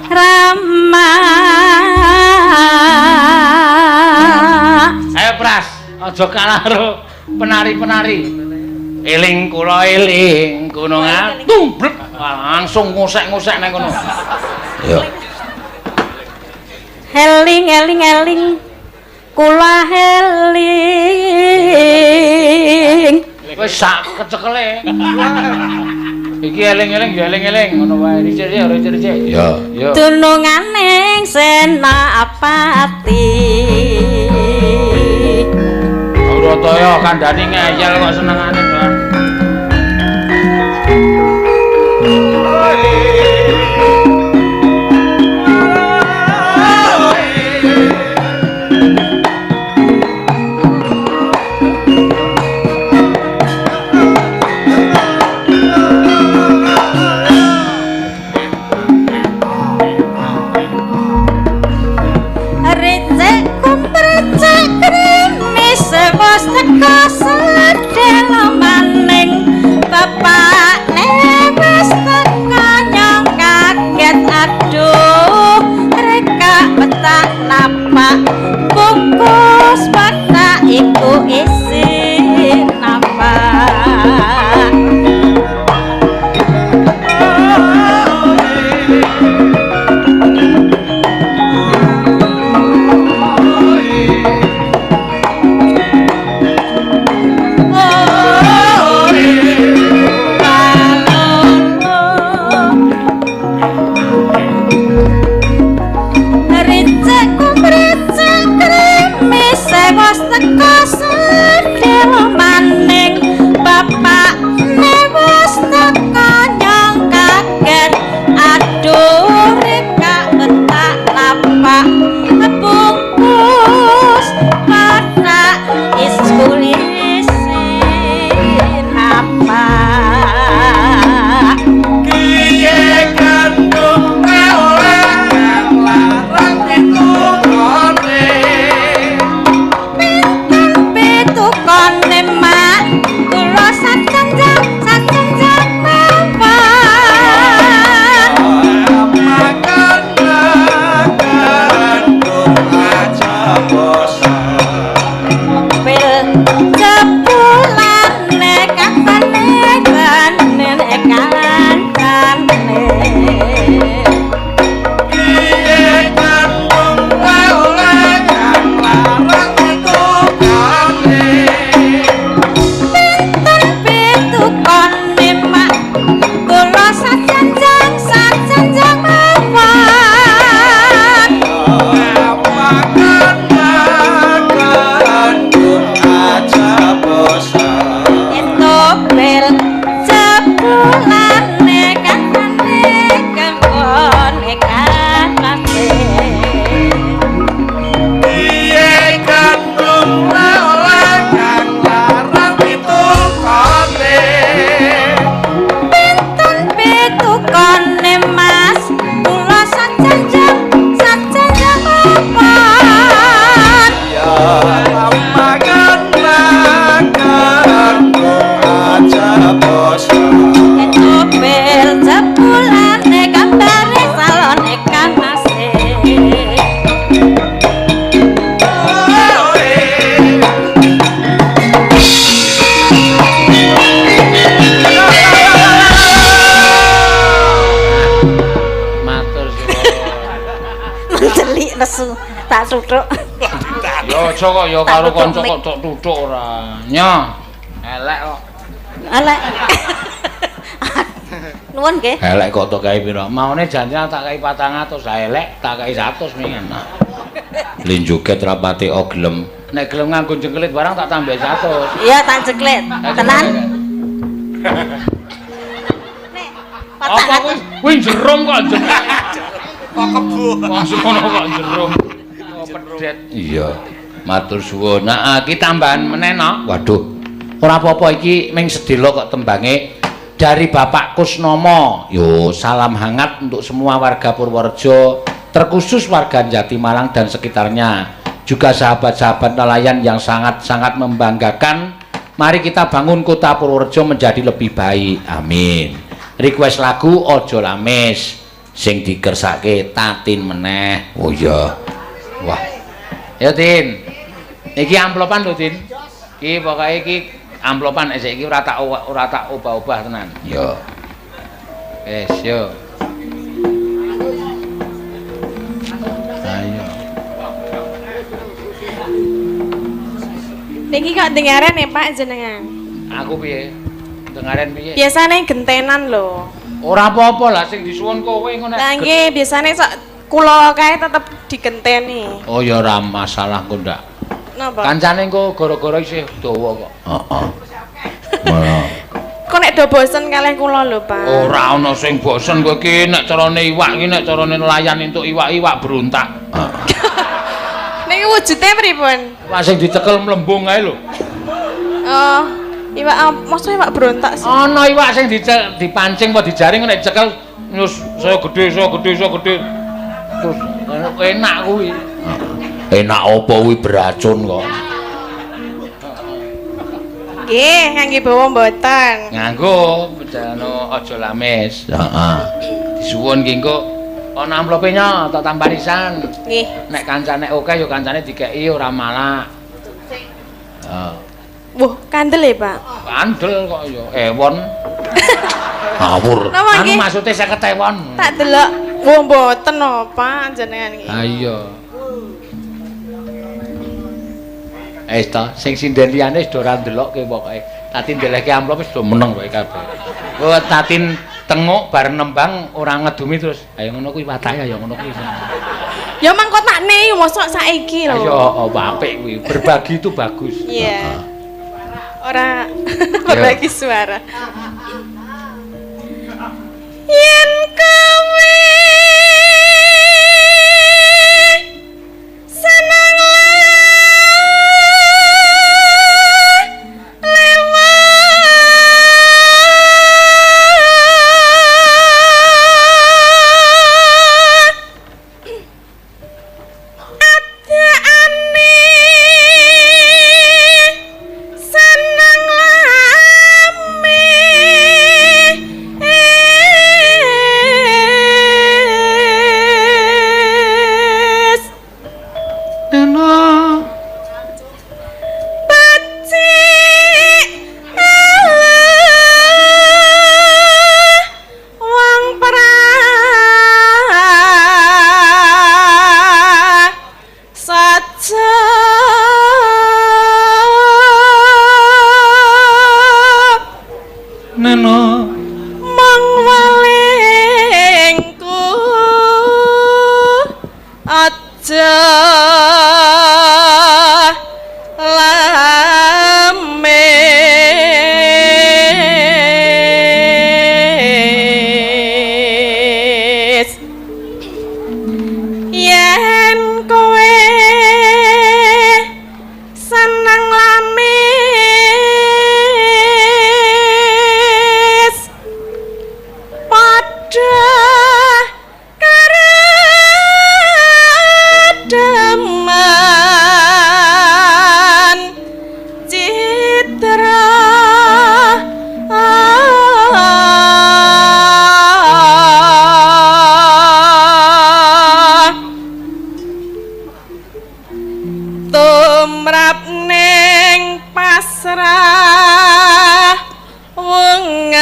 Rama. Ayo Pras, aja kalah karo penari-penari. Eling kula eling gunung tumblek langsung ngosek-ngosek nang kono. Yo. Eling eling eling kula eling. Wis sak kecekele. Iki eling-eling ya eling-eling ngono wae. Dicek ya, dicek. Yo, yo. Dununganing Senapati. Urataya kandhani ngeyel kok senengane, Bang. Tak tutuk. Ya aja kok ya karo kanca kok tok tutuk ora. Nyo. Elek kok. Elek. Nuwun nggih. Elek kok tok kae pira? Maune janjian tak kai 400, elek tak kai 100 mingen. Linjoget rapati o gelem. Nek gelem nganggo jengkelit barang tak tambah 100. Iya, tak jengkelit. Tenan. Nek apa kuwi? Kuwi jerum kok jengkelit. Kok kebo. Langsung ngono kok jerum. Pedet. Iya. Matur suwun. Nah, iki tambahan meneh no. Waduh. Ora apa-apa iki ming sedhela kok tembange dari Bapak Kusnomo. Yo, salam hangat untuk semua warga Purworejo, terkhusus warga Jatimalang dan sekitarnya. Juga sahabat-sahabat nelayan yang sangat-sangat membanggakan. Mari kita bangun kota Purworejo menjadi lebih baik. Amin. Request lagu Ojo Lamis sing dikersake Tatin meneh. Oh iya. Wah. Ya Tin. Iki amplopan lho Tin. Iki pokoke iki amplopan esek iki ora tak obah-obah tenan. Yo. Wis yo. Ayo. Niki kok dengaren ya Pak jenengan. Aku piye? Dengaren piye? Biasane gentenan lho. Ora apa-apa lah sing disuwun kowe ngono. Lah nggih, biasane sok kula kae tetep digenteni. Oh ya ora masalah engko ndak. Napa? Kancane engko gara-gara isih dawa kok. Heeh. Kok nek do bosen kalih kula lho, Pak. Ora ana sing bosen kowe iki nek carane iwak iki nek carane nelayan entuk iwak-iwak berontak. Heeh. Niki wujude pripun? Iwak sing dicekel mlembung ae lho. Oh, iwak mosok iwak berontak sih. Ana iwak sing dipancing apa dijaring nek dicekel terus saya gede, saya gede, saya gede. Terus enak kuwi. Enak apa kuwi beracun kok. Nggih, ngangge bawa mboten. Nganggo, anu aja lamis. Heeh. Disuwun ki engko ana amplope nya tak tambah pisan. Nggih. Nek kancane oke ya kancane dikeki ora malak. Heeh. Wah, kandel ya, Pak? Kandel kok ya ewon. Ngawur. Anu maksude 50 ewon. Tak delok. Wah, mboten no, Pak, jenengan iki. Ha iya. Wis ta, sing sinden liyane wis do ora ndelokke pokoke. Tatin ndelehke amplop wis do meneng wae kabeh. Kok Tatin tenguk bareng nembang ora ngedumi terus. Ayo ngono kuwi watake ya ngono kuwi. Ya mangko takne mosok saiki lho. Ayo oh, apik kuwi. Berbagi itu bagus. Iya. Ora berbagi suara. Yen kowe seneng lewat adaane seneng lame Neno becik Allah wong prasaja Neno mong walingku aja lamis yen kowe seneng lamis padha karo demen citra. Tumrap ning pasrah wengan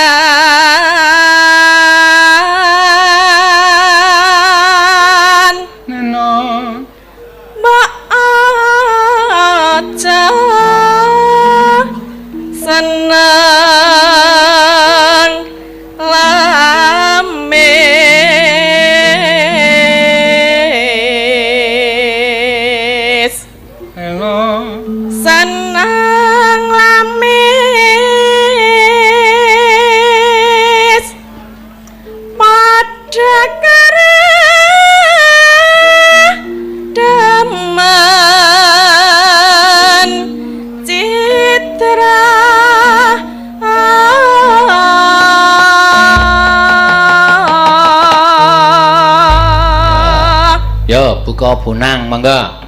Neno mbok aja seneng lamis Neno seneng lamis padha karo demen citra. Yo buka bonang monggo.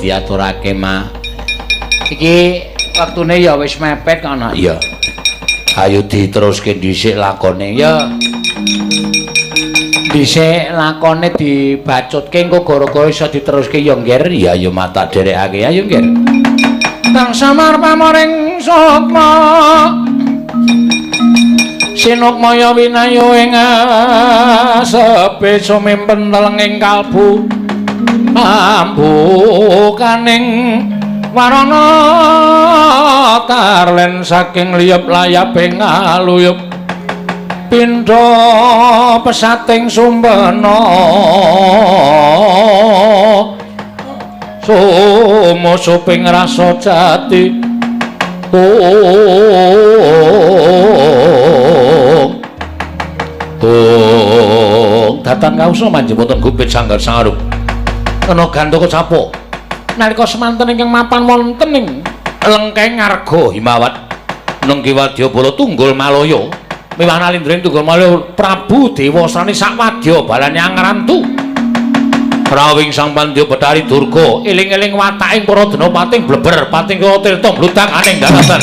diaturake, Mak. Iki wektune ya wis mepet kono. Iya. Ayo diteruske dhisik lakone ya. Dhisik lakone dibacutke engko gara-gara iso diteruske ya, Ngger. Iya, ayo Mak tak dherekake. Ayo, Ngger. Kang Samar pamoring sukma Sinukmaya winayu ing asepe sumimpen telenging kalbu ambukaning warana tarlen saking liyep layaping aluyup pindha pesating sumbena sumusuping rasa jati. Ong datan kausa manjing wonten gupit sanggar sangarup kena gantaka capo nalika semanten ingkang mapan wonten ing lengkeng ngarga Himawat nengki wadyabala Tunggul Malaya miwah nalindring Tunggul Malaya Prabu Dewasrani sakwadya balane Angrantu rawing Sang Pandya Bethari Durga eling-eling wataking para dena pating bleber pating tirta blutang aning daratan.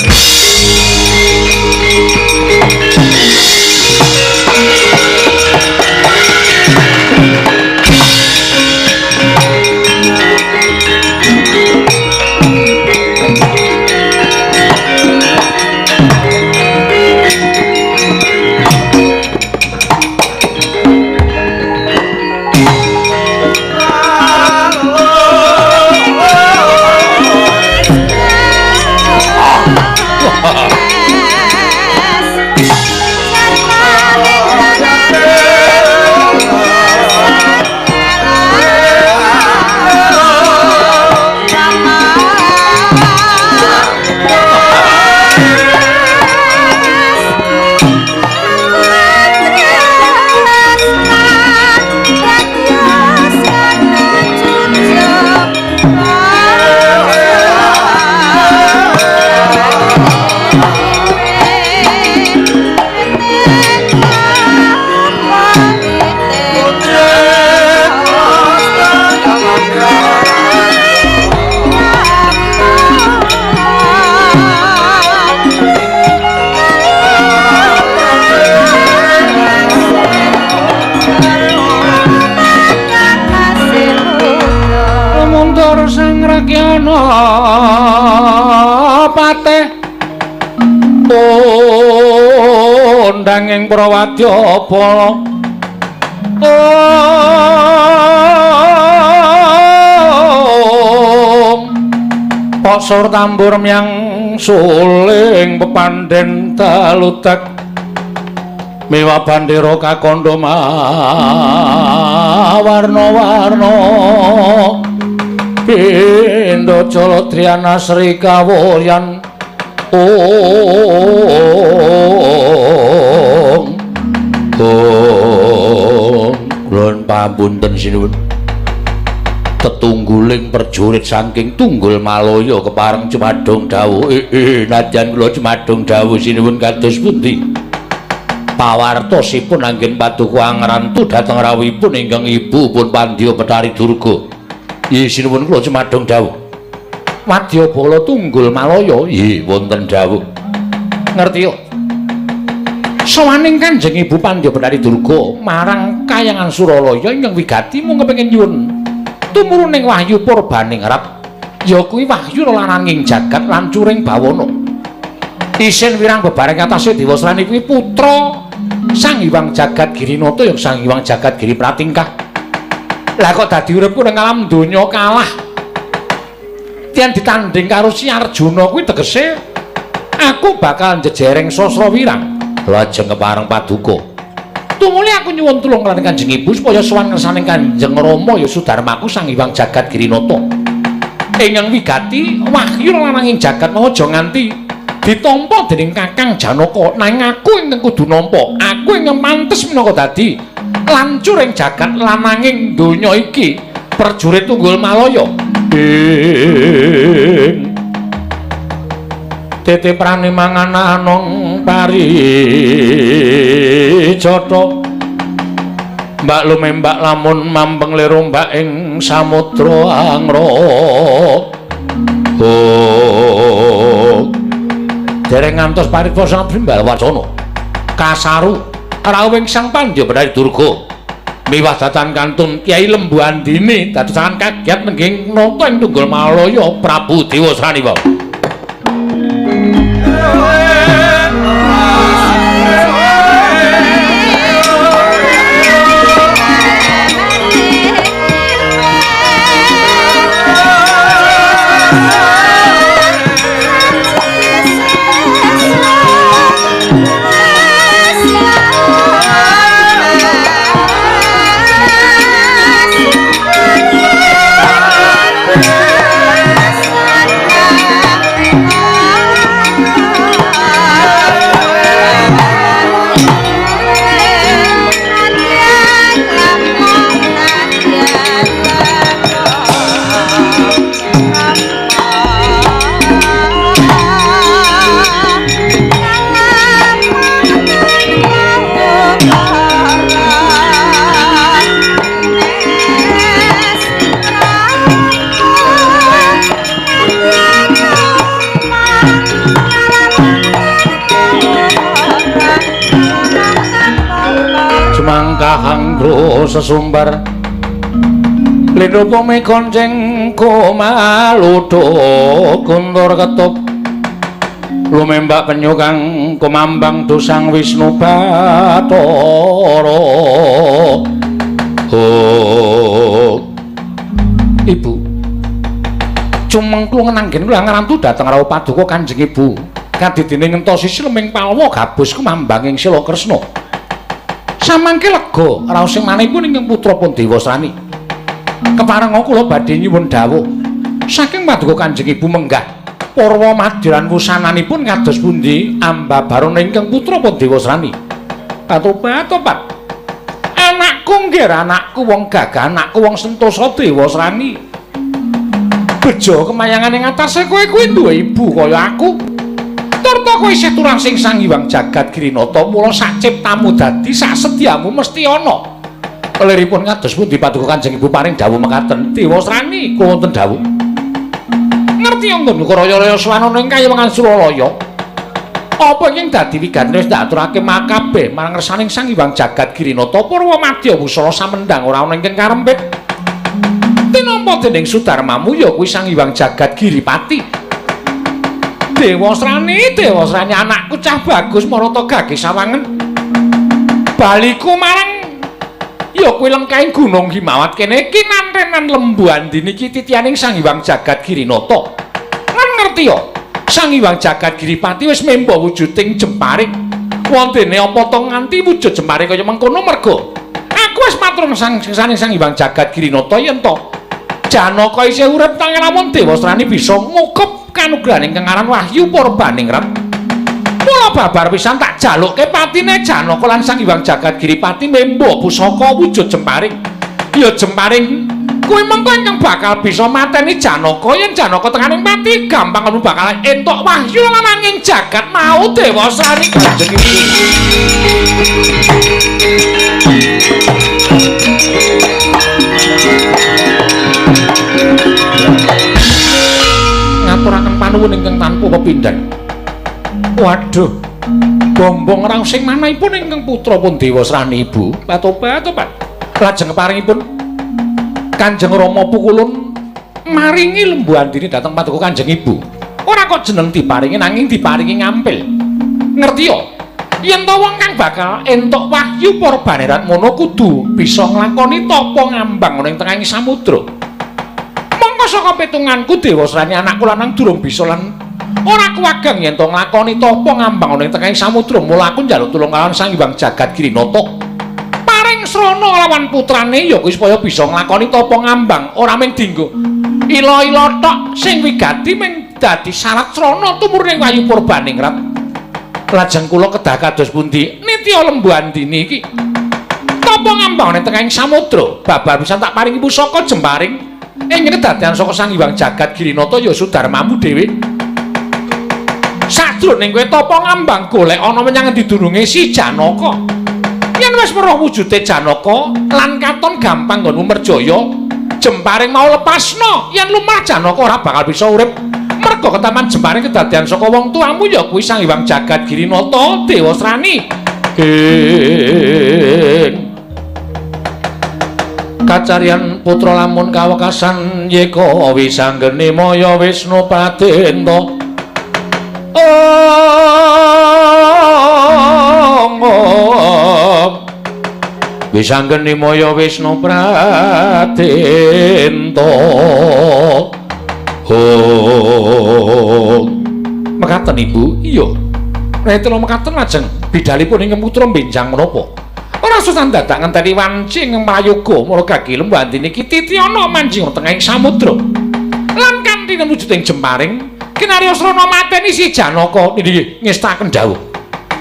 Patih undang ing Prawadyabala Pasur tambur myang suling pepandhen talutek miwa bandera kakandha mawarna-warna pindha Jaladriana Sri Kawuryan. Ong ong kula pamunten sinuwun tetungguling prajurit saking Tunggul Malaya kepareng cumadung dawuh. Nadyan kula cumadung dawuh sinuwun kados pundi pawartosipun anggen paduka Angrantu dhateng rawuhipun ingkang ibu pun Pandya Bethari Durga. Nggih sinuwun kula cumadung dawuh. Wadyabala Tunggul Malaya nggih wonten dawuh. Ngerti yo. Sowaning Kanjeng Ibu Pandya Bethari Durga marang kayangan Suralaya ingkang wigati mung kepengin nyuwun tumuruning wahyu purbaning rat ya kuwi wahyu lananging jagat lan curing bawana. Isin wirang bebareng atase Dewasrani kuwi putra Sang Hyang Jagat Girinata ya Sang Hyang Jagat Giri Pratingkah. Lah kok dadi uripku nang alam donya kalah. Yen ditanding karo si Arjuna kuwi tegese aku bakal njejereng Sasra Wirang. Lajeng kepareng paduka. Tumuli aku nyuwun tulung lan Kanjeng Ibu supaya sowan ngersaning Kanjeng Rama ya Sudarmaku Sang Hyang Jagat Girinata. Ingkang wigati wahyu lananging jagat mau aja nganti ditampa dening Kakang Janaka. Nanging aku ingkang kudu nampa, aku ingkang pantes minangka dadi lancur ing jagat lananging donya iki prajurit Tunggul Malaya. Ing tete prane mangan anong parijata Mbak lumembak lamun mampeng lirombak ing samudra angra. Oh. Dereng ngantos paripurna sang Bimbal Wacana. Kasaru rawuhing Sang Pandya Bathari Durga. Miwah datan kantun Kyai Lembu Andini dadosaken kagiat nengging nata ing Tunggul Malaya Prabu Dewasrani. Sumangkahangro sesumbar linrupa mekonceng kumaludho kuntur ketup lumembak penyu kang kumambang dosang Wisnu Bathara. Oh. Ibu cumengklung nanggen kula ngrantu dhateng rawuh paduka Kanjeng Ibu kadidene ngentosi sileming palwa gabus kumambang ing Sila Kresna. Samangke lega raos sing manipun ingkang putra pun Dewasrani. Keparenga kula badhe nyuwun dawuh saking paduka Kanjeng Ibu menggah purwa madyaran wusananipun kados pundi ambabarana ingkang putra pun Dewasrani. Patobat-tobat. Anakku nggih anakku wong gagah, anakku wong sentosa Dewasrani. Bejo kemayangan ing atase kowe kuwi duwe ibu kaya aku. Turta kowe isih turah sing Sang Hyang Jagat Girinata, mula sak ciptamu dadi sak sedyamu mesti ana. Liripun kados pundi paduka Kanjeng Ibu paring dawuh mekaten? Dewasrani kula wonten dawuh. Ngerti nggon raya-raya swanana ing kayiwangan Suralaya. Apa ing dadi wigatine wis ndaturake makabeh marang ngersaning Sang Hyang Jagat Girinata purwa madya wusana samendhang ora ana ingkang karempit. Tinampa dening Sudarmamu ya kuwi Sang Hyang Jagat Giripati. Dewasrani, Dewasrani anakku cah bagus marata gage sawangen. Baliku marang ya kuwi lengkahing Gunung Himawat kene iki nantenan Lembu Andini iki titianing Sang Hyang Jagat Girinata. Lan ngerti ya, Sang Hyang Jagat Giripati wis memba wujuding jemparing. Wontene apa to nganti wujud jemparing kaya mengkono merga aku wis matur sang saning Sang Hyang Jagat Girinata yen to Janaka isih urip tangan lamun Dewasrani bisa ngukup kanugrahan ingkang aran Wahyu Purbaningrat. Mula babar pisan tak jalukke patine Janaka lan Sang Hyang Jagat Giripati memba pusaka wujud jemparing. Ya jemparing kuwi mengko ingkang bakal bisa mateni Janaka yen Janaka tekaning pati gampang anu bakal entuk wahyu lananging jagat mau Dewasrani Kanjeng Ibu. Ngaturaken panuwun ingkang tanpa pepindhan. Waduh, bombong raos sing manahipun ingkang putra pun Dewasrani Ibu. Patobat-tobat. Lajeng keparingipun Kanjeng Rama Pukulun maringi Lembu Andini dhateng paduka Kanjeng Ibu. Ora kok jeneng diparingi nanging diparingi ngampil. Ngerti ya? Yen to wong kang bakal entuk wahyu Purbanerat mono kudu bisa nglakoni tapa ngambang ana ing tengahing samudra. Mongko saka pitunganku Dewasrani anakku lanang durung bisa lan ora kuwagang yen to nglakoni tapa ngambang ana ing tengahing samudra. Mula aku njaluk tulung kalawan Sang Hyang Jagat Girinata. Paring srana lawan putrane ya kuwi supaya bisa nglakoni tapa ngambang ora mung dinggo ila-ila tok sing wigati mung dadi syarat srana tumurune Wahyu Purbaningrat. Lajeng kula kedah kados pundi nitya Lembu Andini iki tapa ngambang ning tengahing samudra babar pisan tak paringi pusaka jemparing ing kedadean saka Sang Hyang Jagat Girinata ya Sudarmamu dhewe. Sajroning kowe tapa ngambang golek ana menyang endi durunge si Janaka. Yen Wis weruh wujude Janaka lan katon gampang nggonmu merjaya, jemparing mau lepasno yen lumrah Janaka ora bakal bisa urip. Merga ketaman jemparing kedadean saka wong tuamu ya kuwi Sang Hyang Jagat Girinata Dewasrani. Ing kacarian putra lamun kawekasan yeka wisanggeni maya Wisnu Pradenta. Om wisanggeni maya Wisnu Pradenta. Oh, mekaten Ibu. Iya. Reta mekaten lajeng bidalipun ingkang putra benjang menapa? Ora susah dadak ngenteni wanci ing prayoga mula gagi lembandine iki titiana manjing tengahing samudra. Lan kanthi wujuding jemparing kinarya srana mateni si Janaka niki ngestaken dawuh.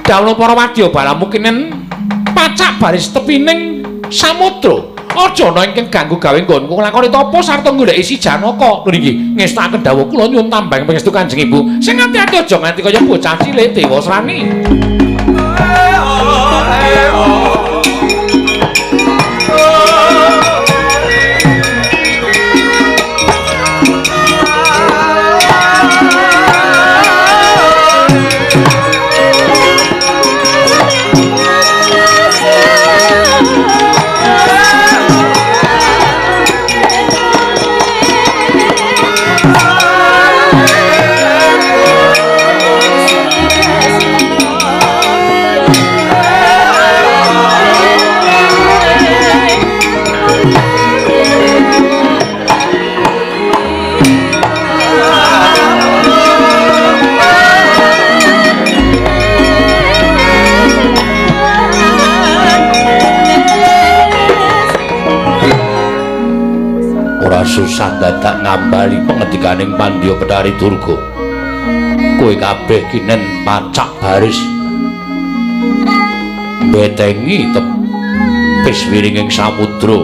Dawuh para wadya balamu kinen pacak baris tepining samudra. Aja ana ingkang ganggu gawe nggonku nglakoni tapa sarta goleki si Janaka. Lho niki ngestakaken dawuh kula nyuwun tambang pangestu Kanjeng Ibu. Sing ati-ati aja nganti kaya bocah cilik Dewasrani. Susah dadak ngambali pengendikaning Pandya Bethari Durga. Kowe kabeh kinen pacak baris betengi tepis wiringing samudra.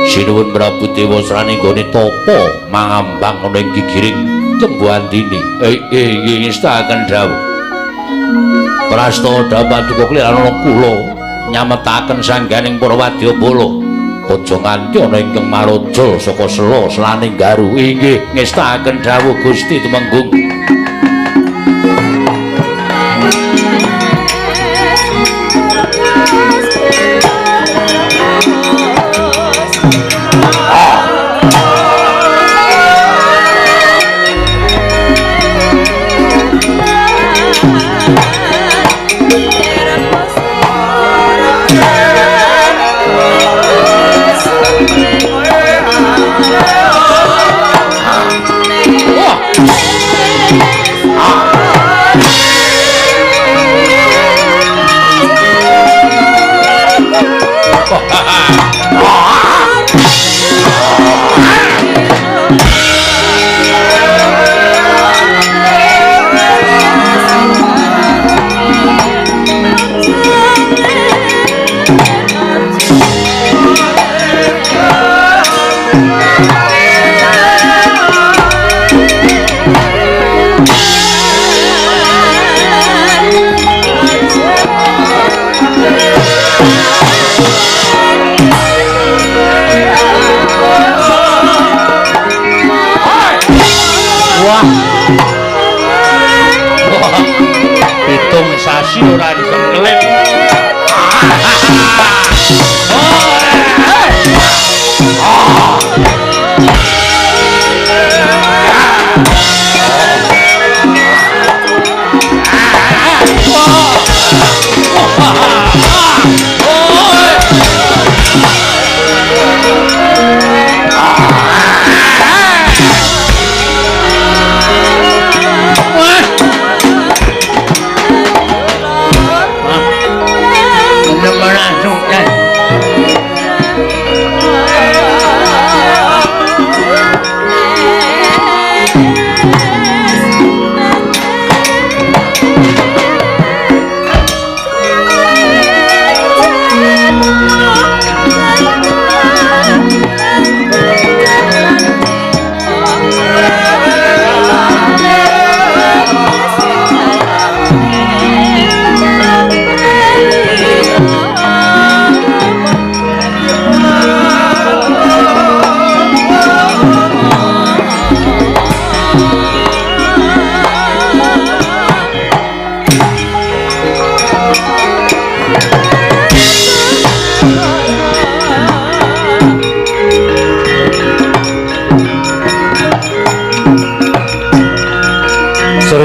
Sinuwun Prabu Dewasrani nggone tapa mangambang ana ing gigiring Jembuandini. Ngestaken dawuh. Prasta dapat kliran kula nyametaken sangganing para wadyabala. Aja nganti ana ingkang maroja saka sela selaning garu. Inggih ngestaken dawuh Gusti Tumenggung. Ora iso ngelip.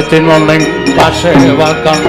Sritina ning pasewakan.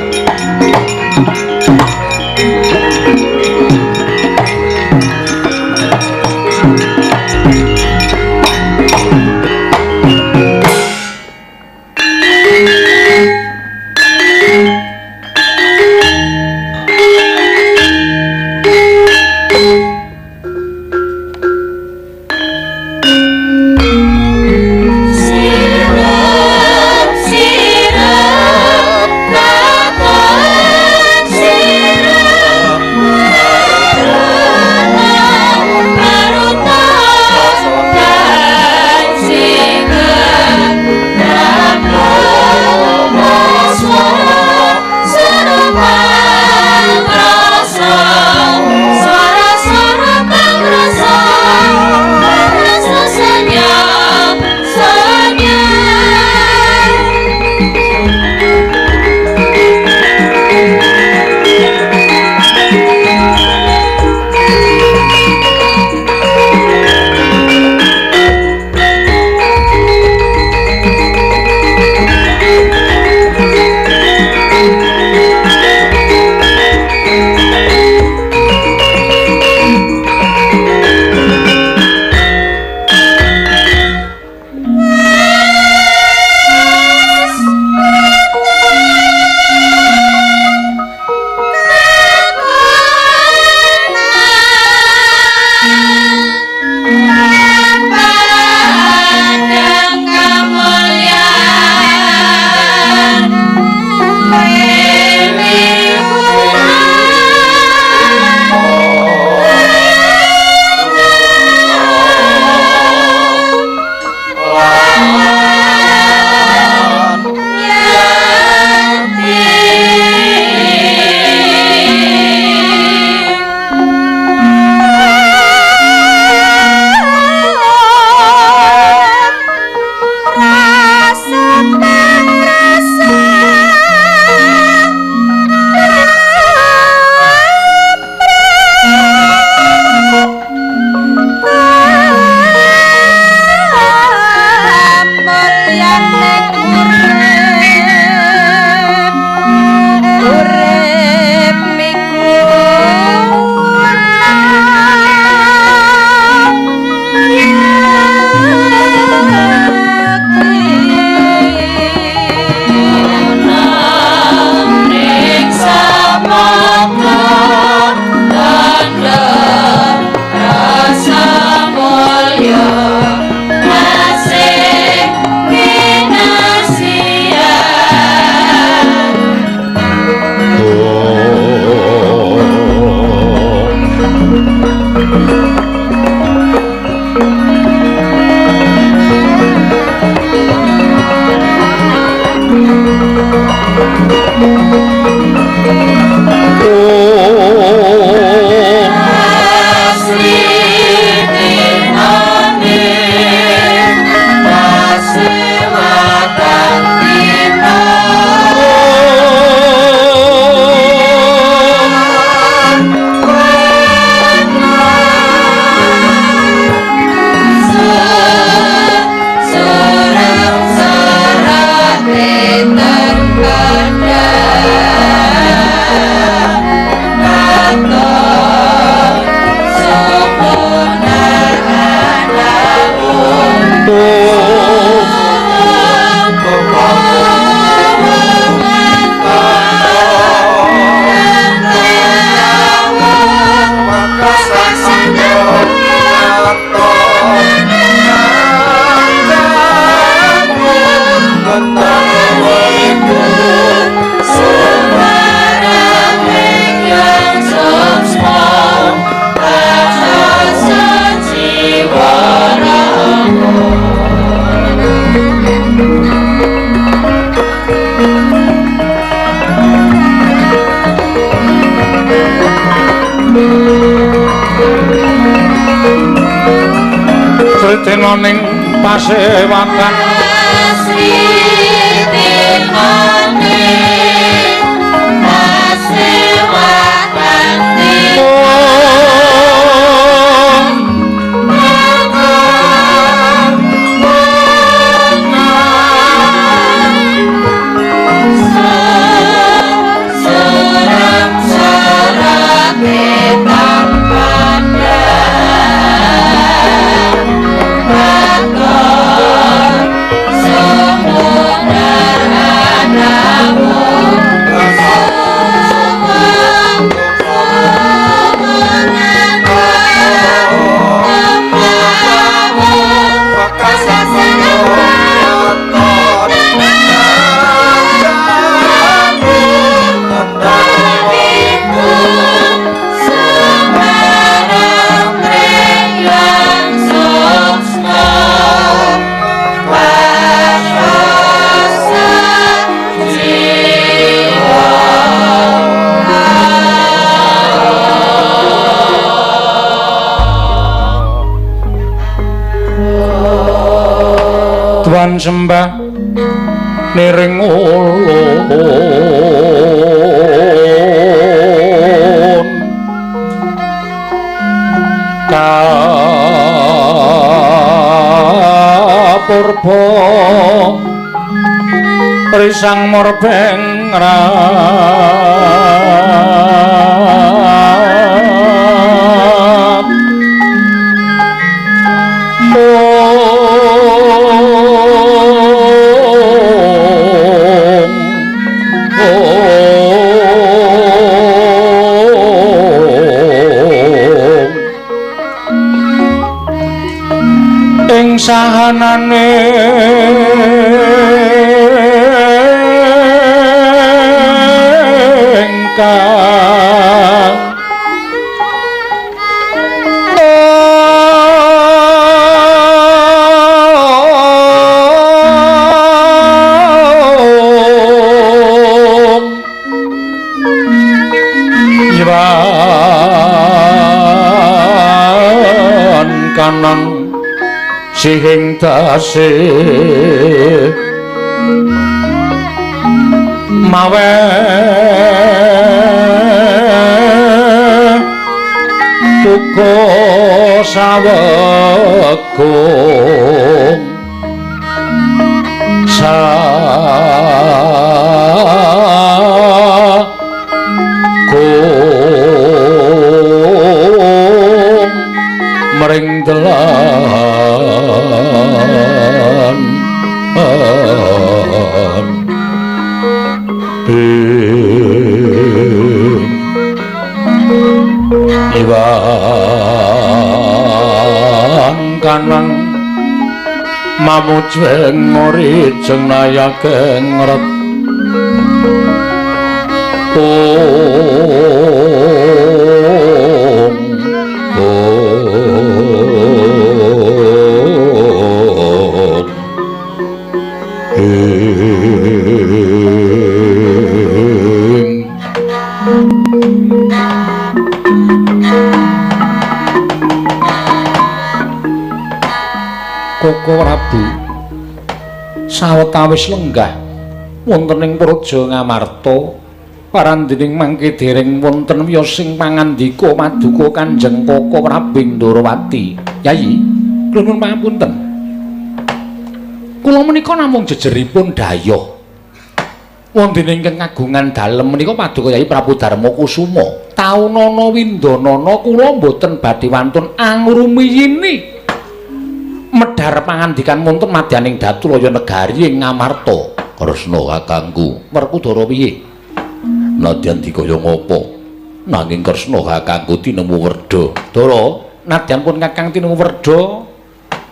Sritina ning pasewakan. Sritina ning pasewakan. Tuhan sembah niring ulun kapurba risang murbeng rat ing sahanane ingkang Iwan kanan sihing dase mawe uga sawegung sagung mring delan Iwan kanang mamujeng ori jeng nayake ngret ong ong ing Koko Prabu sawetawis lenggah wonten ing Praja Ngamarta parandining mangke dereng wonten wiyos sing pangandika paduka Kanjeng Koko Prabu Ndorowati. Yayi, kula nuwun pangapunten. Kula menika namung jejeripun dhayoh. Wonten ingkang kagungan dalem menika paduka Yayi Prabu Darma Kusuma. Taunana windanana kula mboten badhe wantun angrumiyini medhar pangandikan wonten madyaning Datulaya negari ing Ngamarta. Kresna kakangku, Werkudara piye? Nadyan dikaya ngapa? Nanging Kresna kakangku tinemu werda. Dara, nadyan pun kakang tinemu werda,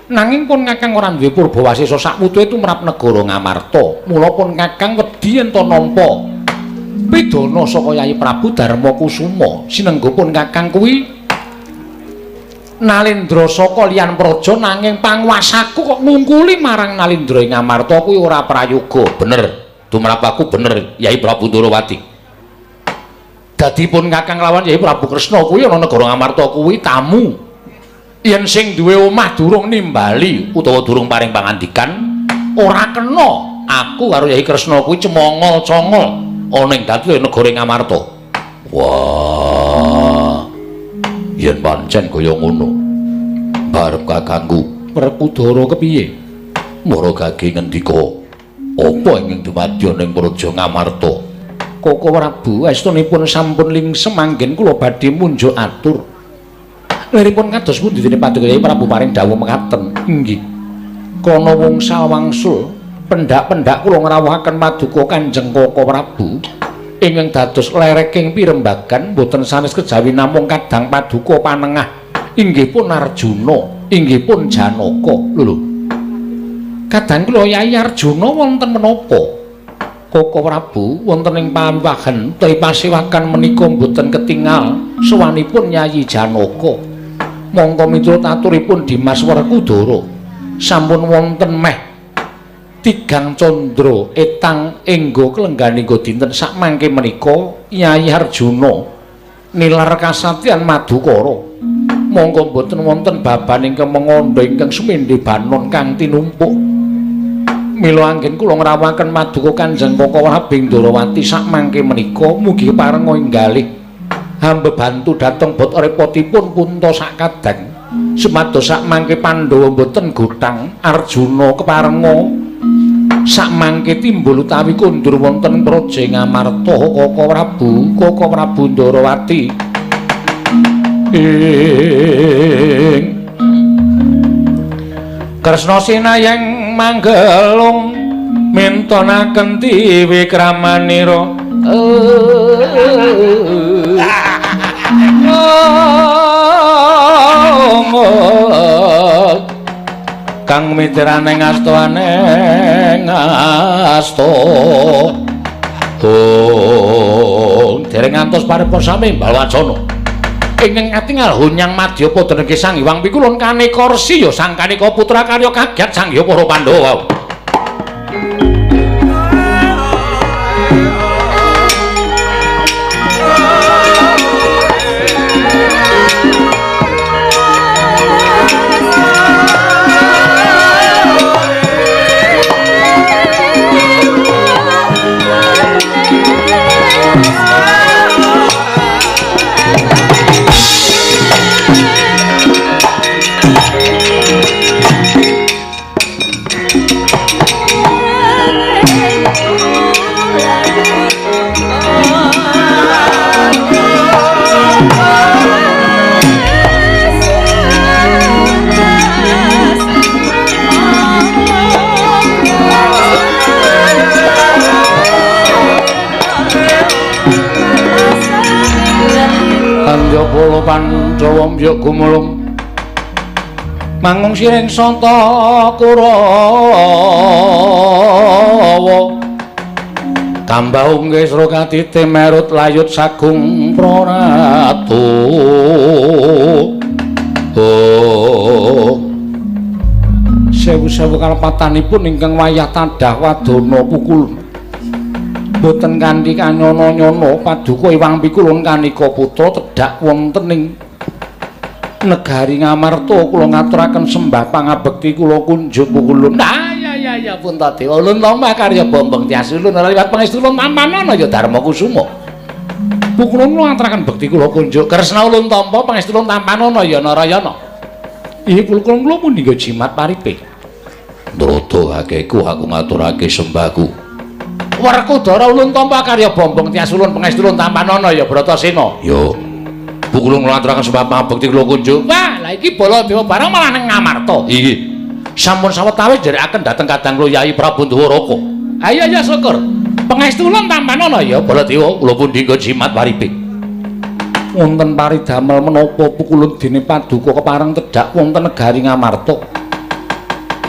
nanging pun kakang ora duwe purbawasesa sakwutuhe tumrap negara Ngamarta. Mula pun kakang wedi yen ta nampa pidana saka Yayi Prabu Darma Kusuma. Sinengga pun kakang kuwi Nalendra saka liyan praja, nanging panguwasaku kok ngungkuli marang Nalendra ing Ngamarta kuwi ora prayoga. Bener, tumrap aku bener Yayi Prabu Ndorowati. Dadi pun kakang lawan Yayi Prabu Kresna kuwi ana negara Ngamarta kuwi tamu. Yen sing duwe omah durung nimbali utawa durung paring pangandikan, ora kena aku karo Yayi Kresna kuwi cemongol-congol ana ing dadi negara Ngamarta. Wah. Yen pancen kaya ngono, barep kakangku Werkudara kepiye? Mara gage ngendika, apa ingkang dumadya ning Praja Ngamarta? Koko Prabu, estunipun sampun lingsem anggen kula badhe munjuk atur. Liripun kados pundi dene paduka Yayi Prabu paring dawuh mekaten? Inggih. Kana wangsa wangsul pendak-pendak kula ngrawuhaken paduka Kanjeng Koko Prabu ingkang dados lereking pirembagan boten sanes kejawi namung kadang paduka panengah inggih pun Arjuna, inggih pun Janaka. Lho lho. Kadang kula Yayi Arjuna wonten menapa? Koko Prabu wonten ing pawiwahan utawi pasewakan menika boten ketingal sowanipun Yayi Janaka. Mongko miturut aturipun Dimas Werkudara sampun wonten meh tigang candra etang enggo klengganinggo dinten sakmangke menika Yayi Arjuna nilar kasatyan Madukara. Mongko boten wonten baban ingkang mengandha ingkang sumendhe banon kang tinumpuk. Mila anggen kula ngrawuhaken maduka Kanjeng Kaka Prabu Ndarawati sakmangke menika mugi parenga inggalih hamba bantu dhateng bot repotipun punta sakadang supados sakmangke Pandhawa mboten gothang Arjuna keparenga sakmangke timbul utawi kondur wonten praja Ngamarta Kaka Prabu Kaka Prabu Ndarawati ing Kresna sinayang manggelung mintonaken tiwikramanira kang mitrane ngastoane ngasto oh dereng ngantos paripun sami Balwacana ingkang katingal hunyang madya padha nggih Sang Hyang Pikulun kaneka resi ya sang kaneka putra karya kaget sang hyang para Pandhawa. Panjapala Pandhawa mbyuk gumulung mangung siring santa Kurawa tambah unggih sra katite merut layut sagung praratu. Oh sewu-sewu kalepatanipun ingkang wayah tadah wadana pukul boten kanthi kanyono-nyono paduka Iwang Pikulun kanika putra tedhak wonten ing negari Ngamarta kula ngaturaken sembah pangabekti kula kunjuk pukulun. Ah ya ya ya Puntadewa ulun tampa karya Bombong Tias ulun liwat pangestu ulun tampanana ya Darma Kusuma. Pukulun kula ngaturaken bekti kula kunjuk Kresna ulun tampa pangestu ulun tampanana ya Narayana. Ih pukulun kula pundi jimat paripe. Ndrodohakeku aku ngaturake sembahku. Werkudara ulun tampa karya Bombong Tias ulun pangestu ulun tampanana ya Bratasena. Yo. Pukulun kula ngaturaken sembah pangabekti kula kunjuk. Wah, lah iki Baladewa barang malah nang Ngamarta. Iki. Sampun sawetawis nderekaken dhateng kadang kula Yayi Prabu Ndhuwaraka. Ayo ya syukur. Pangestu ulun tampanana ya Baladewa kula pundi jimat paripe. Wonten paridamel menapa pukulun dene paduka kepareng tedhak wonten negari Ngamarta.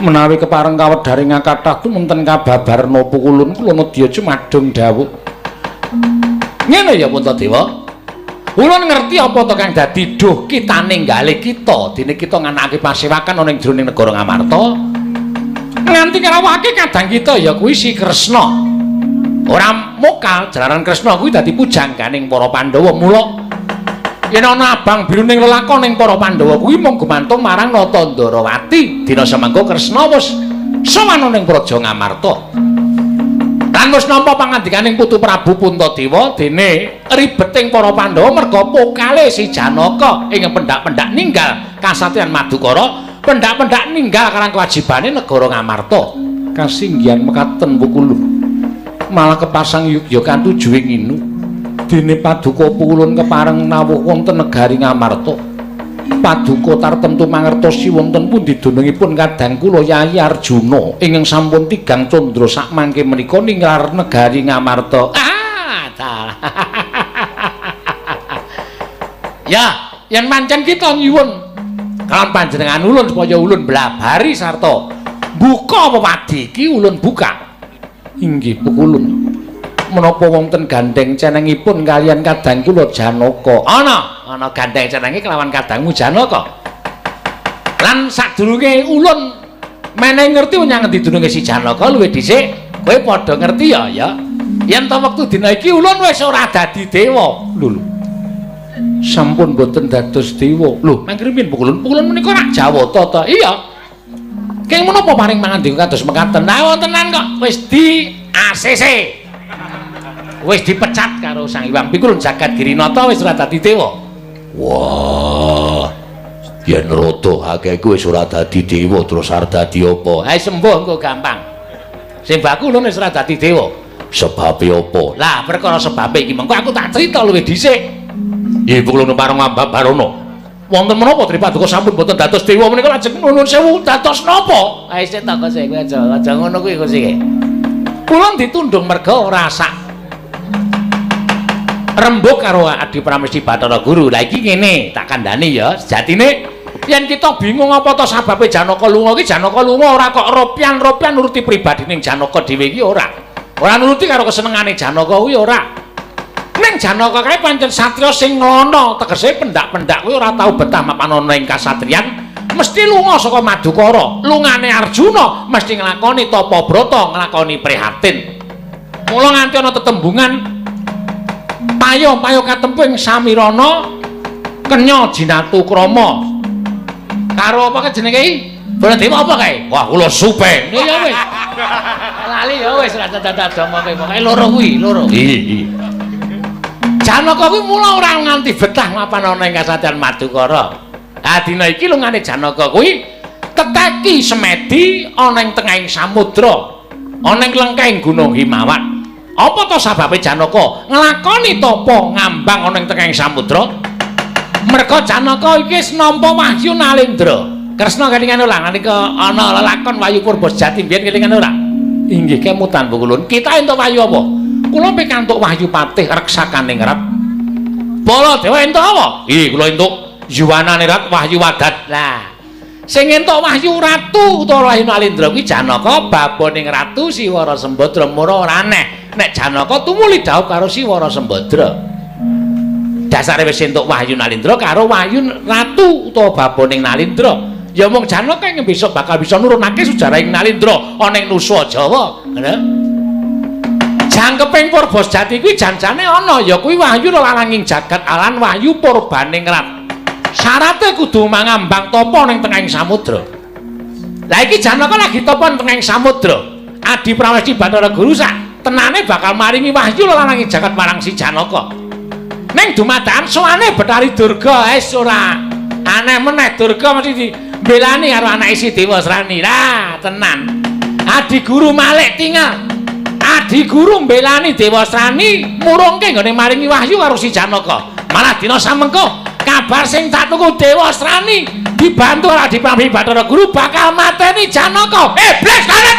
Menawi kepareng kawedharing kathah tumunten kababarna pukulun kula nedya jumadung dawuh. Ngene ya Puntadewa. Ulun ngerti apa to kang dadi duh kitane nggale kita dene kita nganakake pasewakan ana ing jroning negara Ngamarta. Nganti ngrawuhake kadang kita ya kuwi si Kresna. Ora mokal jalaran Kresna kuwi dadi pujangganing para Pandhawa. Mula yen ana abang biru ning lelakon ning para Pandhawa kuwi mung gumantung marang Nata Ndarawati. Dina semangka Kresna wis sowan ning Praja Ngamarta. Lan wis nampa pangandikaning Putu Prabu Puntadewa dene ribeting para Pandhawa merga pokale si Janaka ing pendak-pendak ninggal kasatriyan Madukara, pendak-pendak ninggal karang kewajibane negara Ngamarta. Kasinggihan mekaten pukulun. Malah kepasang yugya katujuing inu. Dene paduka pukulun kepareng nawuh wonten negari Ngamarta. Paduka tartemtu mangertosi wonten pundi dunungipun kadang kula Yayi Arjuna ingkang sampun tigang candra sakmangke menika ninglar negari Ngamarta. Ah, dalah. Ya, yen pancen kita nyuwun kalawan panjenengan ulun supaya ulun blabari sarta buka wewadi iki ulun buka. Inggih pukulun. Menapa wonten gandeng cenengipun kalian kadang kula Janaka? Ana, ana gandeng cenenge kelawan kadangmu Janaka. Lan sadurunge ulun menehi ngerti menyang ngendi dununge si Janaka luwih dhisik kowe padha ngerti ya ya. Yen ta wektu dina iki ulun wis ora dadi dewa. Lho lho. Sampun boten dados dewa. Lho, mangkrimin pukulun. Pukulun menika rak Jawata ta? Iya. Keng menapa paring pangandika kados mekaten? Lah wontenan kok wis di ACC. Wis dipecat karo Sang Hyang Pikulun Jagat Girinata wis ora dadi dewa. Wah. Yen rada akeh kuwi wis ora dadi dewa terus arep dadi apa? Ha sembuh engko gampang. Sing baku lho wis ora dadi dewa. Sebabe apa? Lah perkara sebabe iki mengko aku tak crita luwih dhisik. Nggih kula nupareng Barono. Wonten menapa Tripaduka sampun boten dados dewa menika lajeng nuwun sewu dados napa? Ha isih tak kose kowe aja ngono kuwi kose. Kula ditundung merga ora sak rembug karo Adi Pramesti Bathara Guru. Lah iki ngene, tak kandhani ya, sejatine yen kita bingung apa to sababe Janaka lunga iki, Janaka lunga ora kok ropian-ropian nuruti pribadining Janaka dhewe iki ora. Ora nuruti karo kesenengane Janaka kuwi ora. Ning Janaka kae pancen satriya sing nglono, tegese pendak-pendak kuwi ora tau betah mapan ana ing kasatriyan, mesti lunga saka Madukara. Lungane Arjuna mesti nglakoni tapa brata, nglakoni prihatin. Mula nganti ana tetembungan payo-payo katempu ing Samirana kenya jinatu krama. Karo apa jenenge iki? Baladewa apa kae? Wah, kula supe. Ya wis. Lali ya wis ora dadak omonge pokoke loro kuwi, loro. Iya. Janaka kuwi mula ora nganti betah mapan ana ing kasatriyan Madukara. Ha dina iki lungane Janaka kuwi teteki semedi ana ing tengahing samudra, ana ing lengkahing Gunung Himawan. Apa to sababe Janaka nglakoni tapa ngambang ana ing tengahing samudra? Merga Janaka iki wis nampa wahyu Nalendra. Kresna kelingan ora nalika ana lelakon Wahyu Purba Sejati mbiyen kelingan ora? Inggih kemutan Pukulun. Kita entuk wahyu apa? Kula pikantuk wahyu patih reksakaning rat. Baladewa entuk apa? Nggih, kula entuk yuwanane rat wahyu wadat. Lah, sing entuk wahyu ratu utawa wahyu Nalendra kuwi Janaka baboning Ratu Siwara Sembadra. Mula ora aneh nek Janaka tumuli dhaup karo Siwara Sembadra. Dasare wis entuk wahyu Nalendra karo wahyu ratu utawa baboning Nalendra. Ya mung Janaka ing besok bakal bisa nurunake sejarahing Nalendra ana ing Nusa Jawa. Ngono. Jangkeping Purba Sejati kuwi janjane ana ya kuwi wahyu lalanging jagat alan wahyu purbaning rat. Syarate kudu mangambang tapa ning tengahing samudra. Lah iki Janaka lagi tapa ning tengahing samudra. Adi Pramesti Bathara Guru sak tenane bakal maringi wahyu lalanging jagat marang si Janaka. Ning dumadakan sowane Bathari Durga wis ora aneh meneh, Durga mesti dibelani karo anake si Dewasrani. Lah tenan. Adi Guru malik tingal. Adi Guru mbelani Dewasrani murungke nggone maringi wahyu karo si Janaka. Malah dina samengko kabar sing tak tuku Dewasrani dibantu karo Adi Pramesti Bathara Guru bakal mateni Janaka. Iblis karet.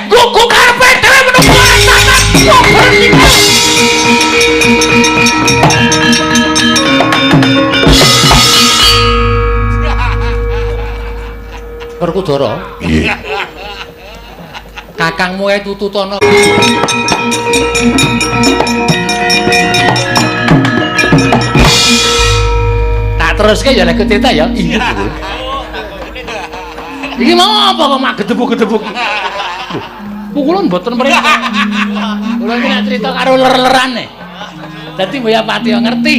Gugu karepe dhewe menunggu tangan. Werkudara. Nggih. Kakangmu ae tututana. Tak teruske ya lek cerita ya. Iya. Iki mau apa kok mak gedebuk-gedebuk. Pukulun mboten mrene. Kula iki nek cerita karo ler-lerane. Dadi mbok pati ngerti.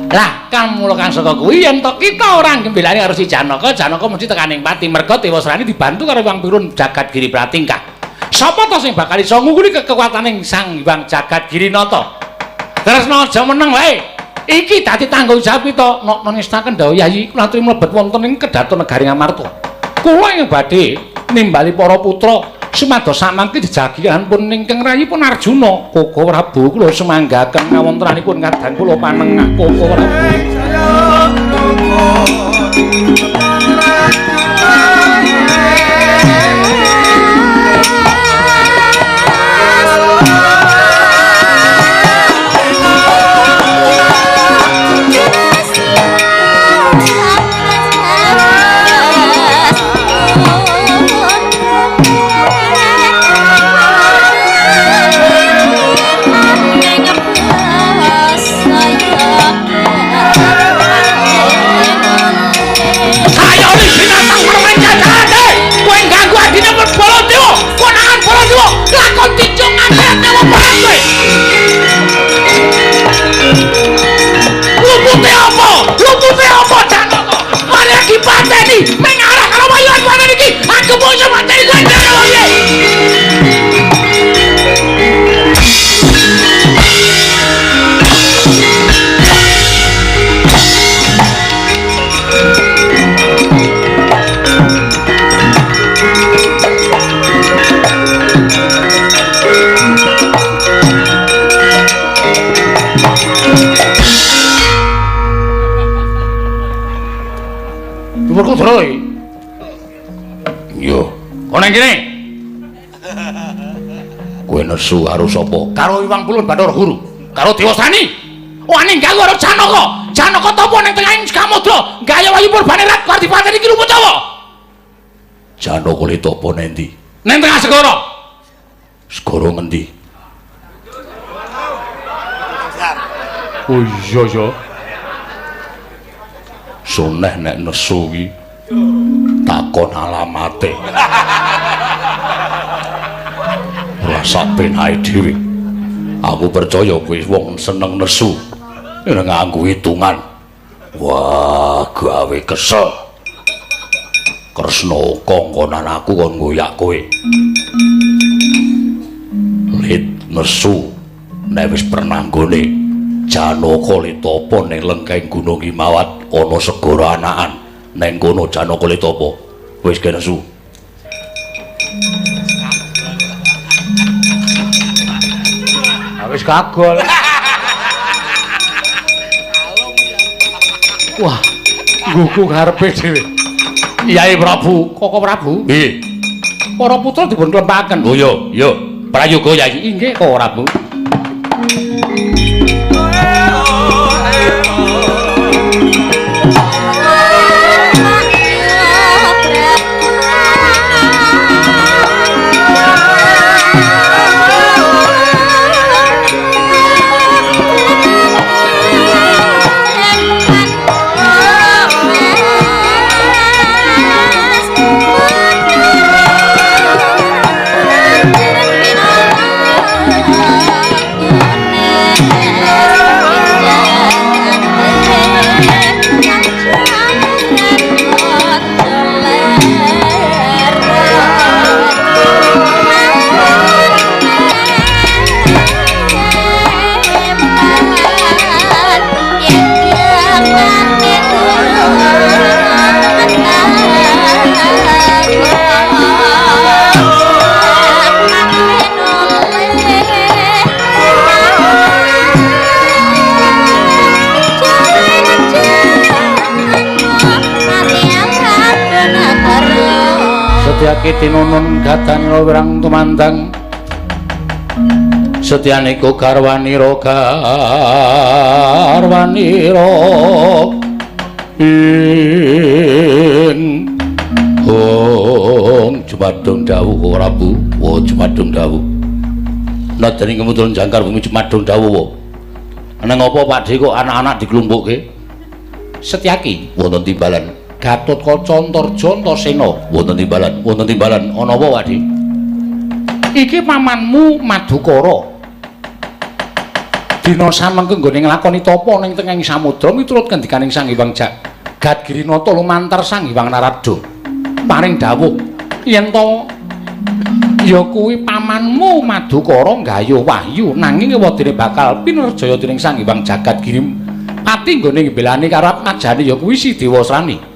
Lah, kang mula kang saka kuwi yen to kita ora ngembelani karo si Janaka, Janaka mesti tekaning pati merga Dewasrani dibantu karo Hyang Pirun Jagat Giri Pratingkah. Sapa to sing bakal iso ngungkuli kekuataning Sang Hyang Jagat Girinata? Kresna aja meneng wae. Iki dadi tanggung jawab kita. Nok nangestaken dawuh Yayi kula aturi mlebet wonten ing kedaton negari Ngamarta. Kula ing badhe nimbali para putra sumados samangke jejagian pun ingkang rayipun Arjuna. Koko Prabu kula sumanggaken kawontenanipun kadang kula panengah Koko Prabu. Saya Werkudara iki. Iya. Kono nang kene. Kowe nesu karo sapa? Karo Iwang Pulun Bathara Guru, karo Dewasrani. Wani ganggu karo Janaka. Janaka tapa ning tengahing samudra, gaya wayu purbane rat Pardipateni iki rupa Jawa. Janaka le tapa nang ndi? Ning tengah segara. Segara ngendi? Oh iya ya. Suneh nek nesu ki takon alamate. Ora sak penake dhewe. Aku percaya kowe wong seneng nesu. Nek nganggo hitungan. Wah, gawe kesel. Kresna kongkonan aku kon ngoyak kowe. Lit nesu nek wis pernah nggone Janaka le tapa ning lengkeng Gunung Himawat ana segara anakan. Ning kono Janaka le tapa. Wis kene nesu. Wis kagol. Wah, nggugu karepe dhewe. Yai Prabu, Koko Prabu. Nggih. Para putra dipun klempaken. Oh iya, iya. Prayoga Yai. Inggih, Koko Prabu. Setyaki tinunun gadanira wirang tumandang Setyaniko garwanira garwanira ing hong jumadung dawuh Prabu wa jumadung dawuh nadyan kemudian jangkar bumi jumadung dawuh nang apa Pakdhe kok anak-anak diklumpukke Setyaki wonten timbalan Gatotkaca Antarja Antasena wonten timbalan ana apa Pakdhe? Iki pamanmu Madukara. Dina samengke nggone nglakoni tapa ning tengahing samudra miturut ngendikaning Sang Hyang Jagat Girinata lumantar Sang Hyang Narada. Paring dawuh yen to ya kuwi pamanmu Madukara nggayuh wahyu nanging ewadene bakal pinerjaya dening Sang Hyang Jagat Giri pati nggone ngbelani karo atmajane ya kuwi si Dewasrani.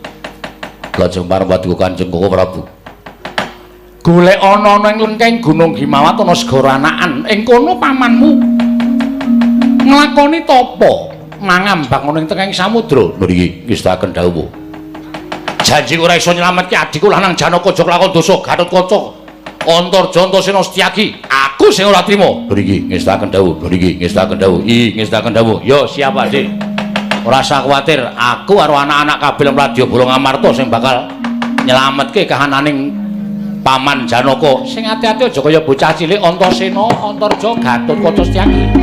Lajeng marang paduka Kanjeng Koko Prabu. Golek ana ning lengkeng Gunung Himawat ana segara anakan. Ing kono pamanmu nglakoni tapa mangambang ana ing tengahing samudra. Lho iki ngestakaken dawuh. Janji ora iso nyelametke adikku lanang Janaka aja kelakon dosa Gatotkaca Antarja Antasena Setyaki. Aku sing ora trima. Lho iki ngestakaken dawuh. Lho iki ngestakaken dawuh. I ngestakaken dawuh. Yo siap Adik. Ora usah kuwatir, aku karo anak-anak kabeh Mladya Bolong Amarta sing bakal nyelametke kahananing paman Janaka. Sing ati-ati aja kaya bocah cilik Antasena, Antarja, Gatotkaca Setyaki.